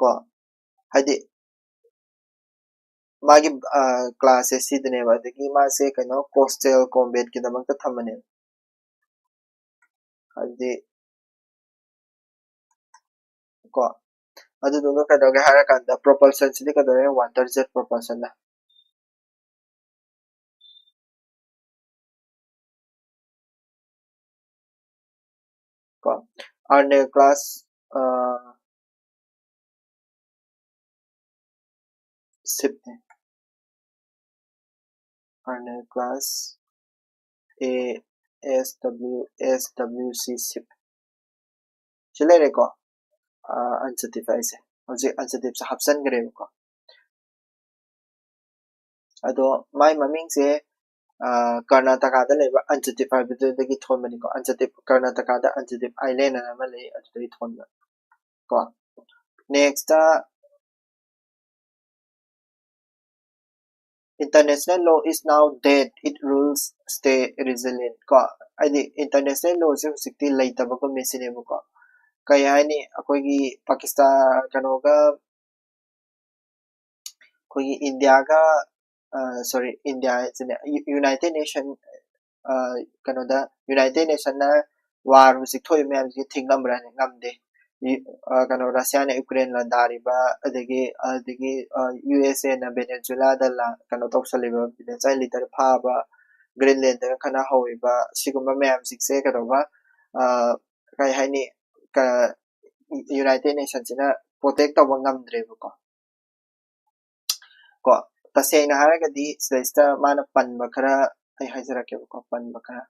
ꯀꯣ, ꯍꯥꯏꯗꯤ ꯃꯥꯒꯤ class ꯁꯦ ꯁꯤꯗꯅꯦꯕ꯫ ꯑꯗꯒꯤ ꯃꯥꯁꯦ ꯀꯩꯅꯣ, coastal combat ꯀꯤꯗꯃꯛꯇ ꯊꯝꯕꯅꯦꯕ꯫ ꯍꯥꯏꯗꯤ ꯀꯣ, ꯑꯗꯨꯗꯨꯒ ꯀꯩꯗꯧꯒꯦ ꯍꯥꯏꯔꯀꯥꯟꯗ propulsion ꯁꯤꯗꯤ ꯀꯩꯗꯧꯔꯦ, water jet propulsion ꯅ꯫ ꯀꯣ, Arne class ship ꯅꯦ꯫ Arne class A S W, S W C ship꯫ ꯁꯤ ꯂꯩꯔꯦꯀꯣ, Anjadeep ꯍꯥꯏꯁꯦ꯫ ꯍꯧꯖꯤꯛ Anjadeep ꯁꯦ ꯍꯥꯞꯆꯟꯈ꯭ꯔꯦꯕꯀꯣ꯫ ꯑꯗꯣ ꯃꯥꯏ ꯃꯃꯤꯡꯁꯦ ꯀꯔꯅꯥꯇꯀꯥꯗ ꯂꯩꯕ Anjadeep ꯍꯥꯏꯕꯗꯨꯗꯒꯤ ꯊꯣꯟꯕꯅꯤꯀꯣ꯫ Anjadeep, ꯀꯔꯅꯥꯇꯀꯥꯗ Anjadeep Island ꯑꯅ ꯑꯃ ꯂꯩ, ꯑꯗꯨꯗꯒꯤ ꯊꯣꯟꯕ ꯀꯣ꯫ Next, international law is now dead, it rules stay resilient ꯀꯣ꯫ ꯍꯥꯏꯗꯤ international law ꯁꯦ ꯍꯧꯖꯤꯛꯇꯤ ꯂꯩꯇꯕꯒꯨꯝꯃꯦ ꯁꯤꯅꯦꯕꯀꯣ꯫ ꯀꯩ ꯍꯥꯏꯅꯤ, ꯑꯩꯈꯣꯏꯒꯤ ꯄꯥꯀꯤꯁꯇꯥꯟ, ꯀꯩꯅꯣꯒ, ꯑꯩꯈꯣꯏꯒꯤ ꯏꯟꯗꯤꯌꯥꯒ, sorry, ꯏꯟꯗꯤꯌꯥ ꯍꯥꯏꯁꯤꯅꯦ, United Nation, ꯀꯩꯅꯣꯗ, United Nation ꯅ war ꯍꯧꯖꯤꯛ ꯊꯣꯛꯏ ꯃꯌꯥꯝꯁꯤ ꯊꯤꯡꯉꯝꯕ꯭ꯔꯥ? ꯉꯝꯗꯦ꯫ ꯀꯩꯅꯣ, ꯔꯁꯤꯌꯥꯅ ꯌꯨꯀ꯭ꯔꯦꯟ ꯂꯥꯟꯗꯥꯔꯤꯕ, ꯑꯗꯒꯤ, ꯑꯗꯒꯤ USA ꯅ ꯚꯦꯅꯦꯖꯨꯂꯥꯗ ꯂꯥꯟ, ꯀꯩꯅꯣ ꯇꯧꯁꯜꯂꯤꯕ, ꯚꯦꯅꯦꯖꯨꯂꯥ ꯂꯤꯗꯔ ꯐꯥꯕ, ꯒ꯭ꯔꯤꯟꯂꯦꯟꯗꯒ ꯈꯠꯅ ꯍꯧꯔꯤꯕ, ꯁꯤꯒꯨꯝꯕ ꯃꯌꯥꯝꯁꯤꯡꯁꯦ ꯀꯩꯗꯧꯕ, ꯀꯩ ꯍꯥꯏꯅꯤ, United Nation ꯁꯤꯅ protect ꯇꯧꯕ ꯉꯝꯗ꯭ꯔꯦꯕꯀꯣ꯫ ꯀꯣ, ꯇꯁꯦꯡꯅ ꯍꯥꯏꯔꯒꯗꯤ ꯁꯤꯗꯩꯁꯤꯗ ꯃꯥꯅ ꯄꯟꯕ ꯈꯔ ꯑꯩ ꯍꯥꯏꯖꯔꯛꯀꯦꯕꯀꯣ, ꯄꯟꯕ ꯈꯔ꯫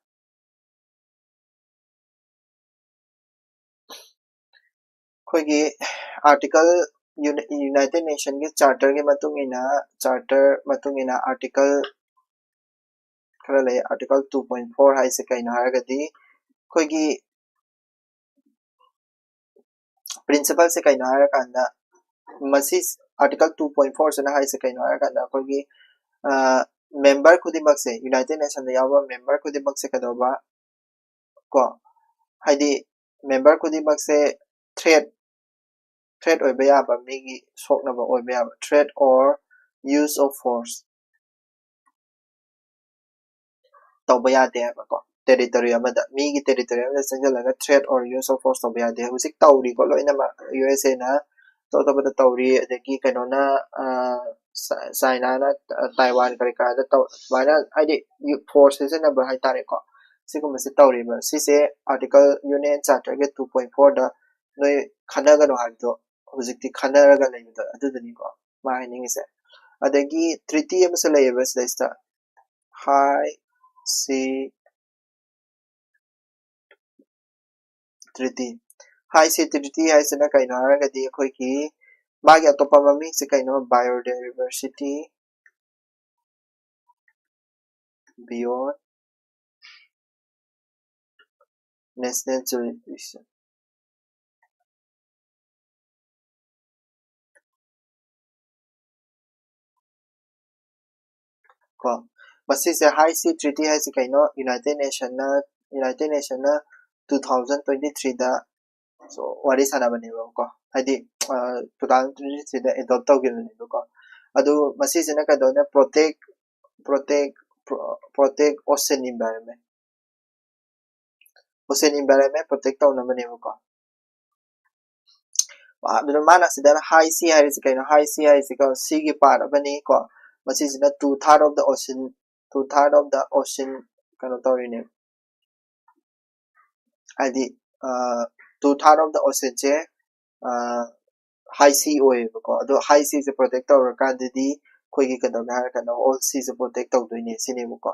ꯑꯩꯈꯣꯏꯒꯤ article, United Nation ꯒꯤ charter ꯒꯤ ꯃꯇꯨꯡ ꯏꯟꯅ, charter ꯃꯇꯨꯡ ꯏꯟꯅ article ꯈꯔ ꯂꯩ꯫ Article two point four ꯍꯥꯏꯁꯦ ꯀꯩꯅꯣ ꯍꯥꯏꯔꯒꯗꯤ, ꯑꯩꯈꯣꯏꯒꯤ principle ꯁꯦ ꯀꯩꯅꯣ ꯍꯥꯏꯔꯀꯥꯟꯗ, ꯃꯁꯤ article two point four ꯁꯤꯅ ꯍꯥꯏꯁꯦ ꯀꯩꯅꯣ ꯍꯥꯏꯔꯀꯥꯟꯗ, ꯑꯩꯈꯣꯏꯒꯤ member ꯈꯨꯗꯤꯡꯃꯛꯁꯦ, United Nation ꯗ ꯌꯥꯎꯕ member ꯈꯨꯗꯤꯡꯃꯛꯁꯦ ꯀꯩꯗꯧꯕ ꯀꯣ, ꯍꯥꯏꯗꯤ member ꯈꯨꯗꯤꯡꯃꯛꯁꯦ threat, threat ꯑꯣꯏꯕ ꯌꯥꯕ, ꯃꯤꯒꯤ ꯁꯣꯛꯅꯕ ꯑꯣꯏꯕ ꯌꯥꯕ, threat or use of force ꯇꯧꯕ ꯌꯥꯗꯦ ꯍꯥꯏꯕꯀꯣ꯫ Territory ꯑꯃꯗ, ꯃꯤꯒꯤ territory ꯑꯃꯗ ꯆꯪꯁꯤꯜꯂꯒ threat or use of force ꯇꯧꯕ ꯌꯥꯗꯦ꯫ ꯍꯧꯖꯤꯛ ꯇꯧꯔꯤꯀꯣ ꯂꯣꯏꯅꯃꯛ, USA ꯅ ꯑꯇꯣꯞ ꯑꯇꯣꯞꯄꯗ ꯇꯧꯔꯤ꯫ ꯑꯗꯒꯤ ꯀꯩꯅꯣꯅ, ꯑ, ꯆ-, ꯆꯥꯏꯅꯥꯅ, ꯑ, ꯇꯥꯏꯋꯥꯟ ꯀꯔꯤ ꯀꯔꯥꯗ ꯇꯧ-, ꯑꯗꯨꯃꯥꯏꯅ ꯍꯥꯏꯗꯤ ꯌꯨ-, ꯐꯣꯔꯁ ꯁꯤꯖꯤꯟꯅꯕ ꯍꯥꯏꯇꯥꯔꯦꯀꯣ꯫ ꯁꯤꯒꯨꯝꯕꯁꯦ ꯇꯧꯔꯤꯕ꯫ ꯁꯤꯁꯦ Article, Union Charter ꯒꯤ two point four ꯗ ꯅꯣꯏ ꯈꯟꯅꯒꯅꯨ ꯍꯥꯏꯕꯗꯣ ꯍꯧꯖꯤꯛꯇꯤ ꯈꯟꯅꯔꯒ ꯂꯩꯕꯗꯣ ꯑꯗꯨꯗꯨꯅꯤꯀꯣ ꯃꯥ ꯍꯥꯏꯅꯤꯡꯉꯤꯁꯦ꯫ ꯑꯗꯒꯤ treaty ꯑꯃꯁꯨ ꯂꯩꯌꯦꯕ ꯁꯤꯗꯩꯁꯤꯗ, High Sea Treaty꯫ High Sea Treaty ꯍꯥꯏꯁꯤꯅ ꯀꯩꯅꯣ ꯍꯥꯏꯔꯒꯗꯤ ꯑꯩꯈꯣꯏꯒꯤ ꯃꯥꯒꯤ ꯑꯇꯣꯞꯄ ꯃꯃꯤꯡꯁꯦ ꯀꯩꯅꯣ, Biodiversity Beyond National Jurisdiction꯫ ꯀꯣ, ꯃꯁꯤꯁꯦ High Sea Treaty ꯍꯥꯏꯁꯦ ꯀꯩꯅꯣ? United Nation ꯅ, United Nation ꯅ two thousand twenty three ꯗ, so, ꯋꯥꯔꯤ ꯁꯥꯟꯅꯕꯅꯦꯕꯀꯣ, ꯍꯥꯏꯗꯤ, ꯑ, two thousand twenty three ꯗ adopt ꯇꯧꯈꯤꯕꯅꯦꯕꯀꯣ꯫ ꯑꯗꯨ ꯃꯁꯤꯁꯤꯅ ꯀꯩꯗꯧꯅ protect, protect, pro-, protect ocean environment, ocean environment protect ꯇꯧꯅꯕꯅꯦꯕꯀꯣ꯫ ꯑꯗꯨꯅ ꯃꯥꯅ ꯁꯤꯗ High Sea ꯍꯥꯏꯔꯤꯁꯤ ꯀꯩꯅꯣ? High Sea ꯍꯥꯏꯔꯤꯁꯤ ꯀꯣ, ꯁꯤꯒꯤ part ꯑꯃꯅꯤ ꯀꯣ꯫ ꯃꯁꯤꯁꯤꯅ two third of the ocean, two third of the ocean ꯀꯩꯅꯣ ꯇꯧꯔꯤꯅꯦ꯫ ꯍꯥꯏꯗꯤ, ꯑ, two third of the ocean ꯁꯦ, ꯑ, High Sea ꯑꯣꯏꯌꯦꯕꯀꯣ꯫ ꯑꯗꯣ High Sea ꯁꯦ protect ꯇꯧꯔꯀꯥꯟꯗꯗꯤ ꯑꯩꯈꯣꯏꯒꯤ ꯀꯩꯗꯧꯒꯦ ꯍꯥꯏꯔ ꯀꯥꯟꯗ All Sea ꯁꯦ protect ꯇꯧꯗꯣꯏꯅꯦ ꯁꯤꯅꯦꯕꯀꯣ꯫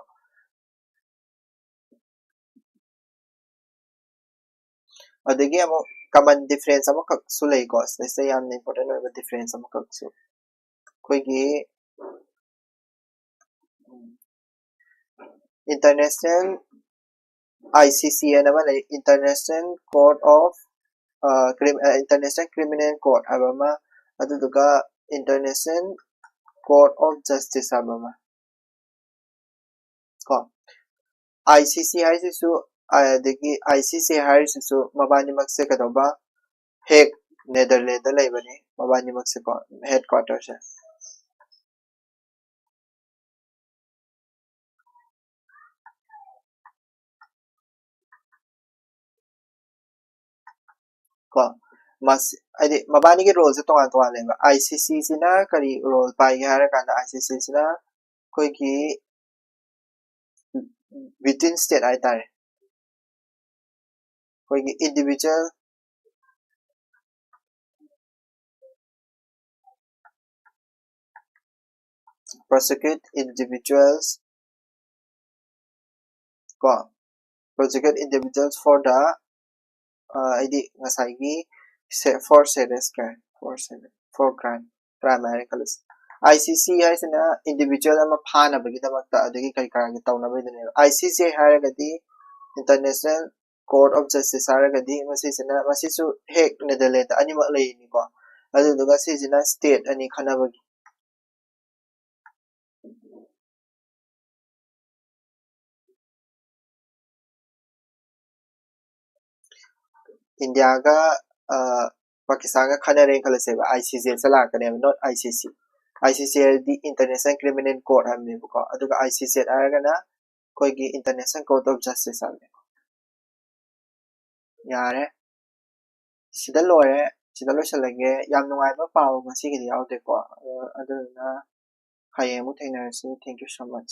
ꯑꯗꯒꯤ ꯑꯃꯨꯛ common difference ꯑꯃꯈꯛꯁꯨ ꯂꯩꯀꯣ꯫ ꯁꯤꯗꯩꯁꯤꯗ ꯌꯥꯝꯅ important ꯑꯣꯏꯕ difference ꯑꯃꯈꯛꯁꯨ, ꯑꯩꯈꯣꯏꯒꯤ international I C C ꯍꯥꯏꯅ ꯑꯃ ꯂꯩ, International Court of, ꯑ, Crim-, ꯑ, International Criminal Court ꯍꯥꯏꯕ ꯑꯃ, ꯑꯗꯨꯗꯨꯒ International Court of Justice ꯍꯥꯏꯕ ꯑꯃ꯫ ꯀꯣ, I C C ꯍꯥꯏꯁꯤꯁꯨ, ꯑꯗꯒꯤ I C C ꯍꯥꯏꯔꯤꯁꯤꯁꯨ ꯃꯕꯥꯅꯤꯃꯛꯁꯦ ꯀꯩꯗꯧꯕ? Hague, Netherlands ꯗ ꯂꯩꯕꯅꯤ ꯃꯕꯥꯅꯤꯃꯛꯁꯦꯀꯣ, headquarter ꯁꯦ꯫ ꯀꯣ, ꯃꯁꯤ ꯍꯥꯏꯗꯤ ꯃꯕꯥꯅꯤꯒꯤ ꯔꯣꯜꯁꯦ ꯇꯣꯉꯥꯟ ꯇꯣꯉꯥꯟ ꯂꯩꯕ꯫ ꯑꯥꯏ ꯁꯤ ꯁꯤꯁꯤꯅ ꯀꯔꯤ ꯔꯣꯜ ꯄꯥꯏꯒꯦ ꯍꯥꯏꯔꯀꯥꯟꯗ, ꯑꯥꯏ ꯁꯤ ꯁꯤꯁꯤꯅ ꯑꯩꯈꯣꯏꯒꯤ between state ꯍꯥꯏꯇꯥꯔꯦ, ꯑꯩꯈꯣꯏꯒꯤ individual prosecute individuals ꯀꯣ, prosecute individuals for the ꯑ, ꯍꯥꯏꯗꯤ ꯉꯁꯥꯏꯒꯤ for serious crime, for serious for crime crime ꯍꯥꯏꯔꯦ ꯈꯜꯂꯁꯤ꯫ ꯑꯥꯏ ꯁꯤ ꯁꯤ ꯍꯥꯏꯁꯤꯅ individual ꯑꯃ ꯐꯥꯅꯕꯒꯤꯗꯃꯛꯇ ꯑꯗꯒꯤ ꯀꯔꯤ ꯀꯔꯥꯒꯤ ꯇꯧꯅꯕꯒꯤꯗꯨꯅꯦꯕ꯫ ꯑꯥꯏ ꯁꯤ ꯖꯦ ꯍꯥꯏꯔꯒꯗꯤ International Court of Justice ꯍꯥꯏꯔꯒꯗꯤ ꯃꯁꯤꯁꯤꯅ, ꯃꯁꯤꯁꯨ ꯍꯦꯛ ꯅꯦꯗꯔꯂꯦꯟꯗ ꯑꯅꯤꯃꯛ ꯂꯩꯔꯤꯅꯤꯀꯣ꯫ ꯑꯗꯨꯗꯨꯒ ꯁꯤꯁꯤꯅ state ꯑꯅꯤ ꯈꯟꯅꯕꯒꯤ ꯏꯟꯗꯤꯌꯥꯒ ꯄꯥꯀꯤꯁꯇꯥꯟꯒ ꯈꯟꯅꯔꯦꯅ ꯈꯜꯂꯁꯦꯕ, ꯑꯥꯏ ꯁꯤ ꯖꯦꯗ ꯂꯥꯛꯀꯅꯦꯕ, not ꯑꯥꯏ ꯁꯤ ꯁꯤ꯫ ꯑꯥꯏ ꯁꯤ ꯁꯤ ꯍꯥꯏꯔꯗꯤ International Criminal Court ꯍꯥꯏꯕꯅꯦꯕꯀꯣ, ꯑꯗꯨꯒ ꯑꯥꯏ ꯁꯤ ꯖꯦꯗ ꯍꯥꯏꯔꯒꯅ ꯑꯩꯈꯣꯏꯒꯤ International Court of Justice ꯍꯥꯏꯕꯅꯦꯕ꯫ ꯌꯥꯔꯦ, ꯁꯤꯗ ꯂꯣꯏꯔꯦ, ꯁꯤꯗ ꯂꯣꯏꯁꯤꯜꯂꯒꯦ꯫ ꯌꯥꯝ ꯅꯨꯡꯉꯥꯏꯕ ꯄꯥꯎ ꯉꯁꯤꯒꯤꯗꯤ ꯌꯥꯎꯗꯦꯀꯣ, ꯑꯗꯨꯗꯨꯅ ꯍꯌꯦꯡ ꯑꯃꯨꯛ ꯊꯦꯡꯅꯔꯁꯤ꯫ Thank you so much꯫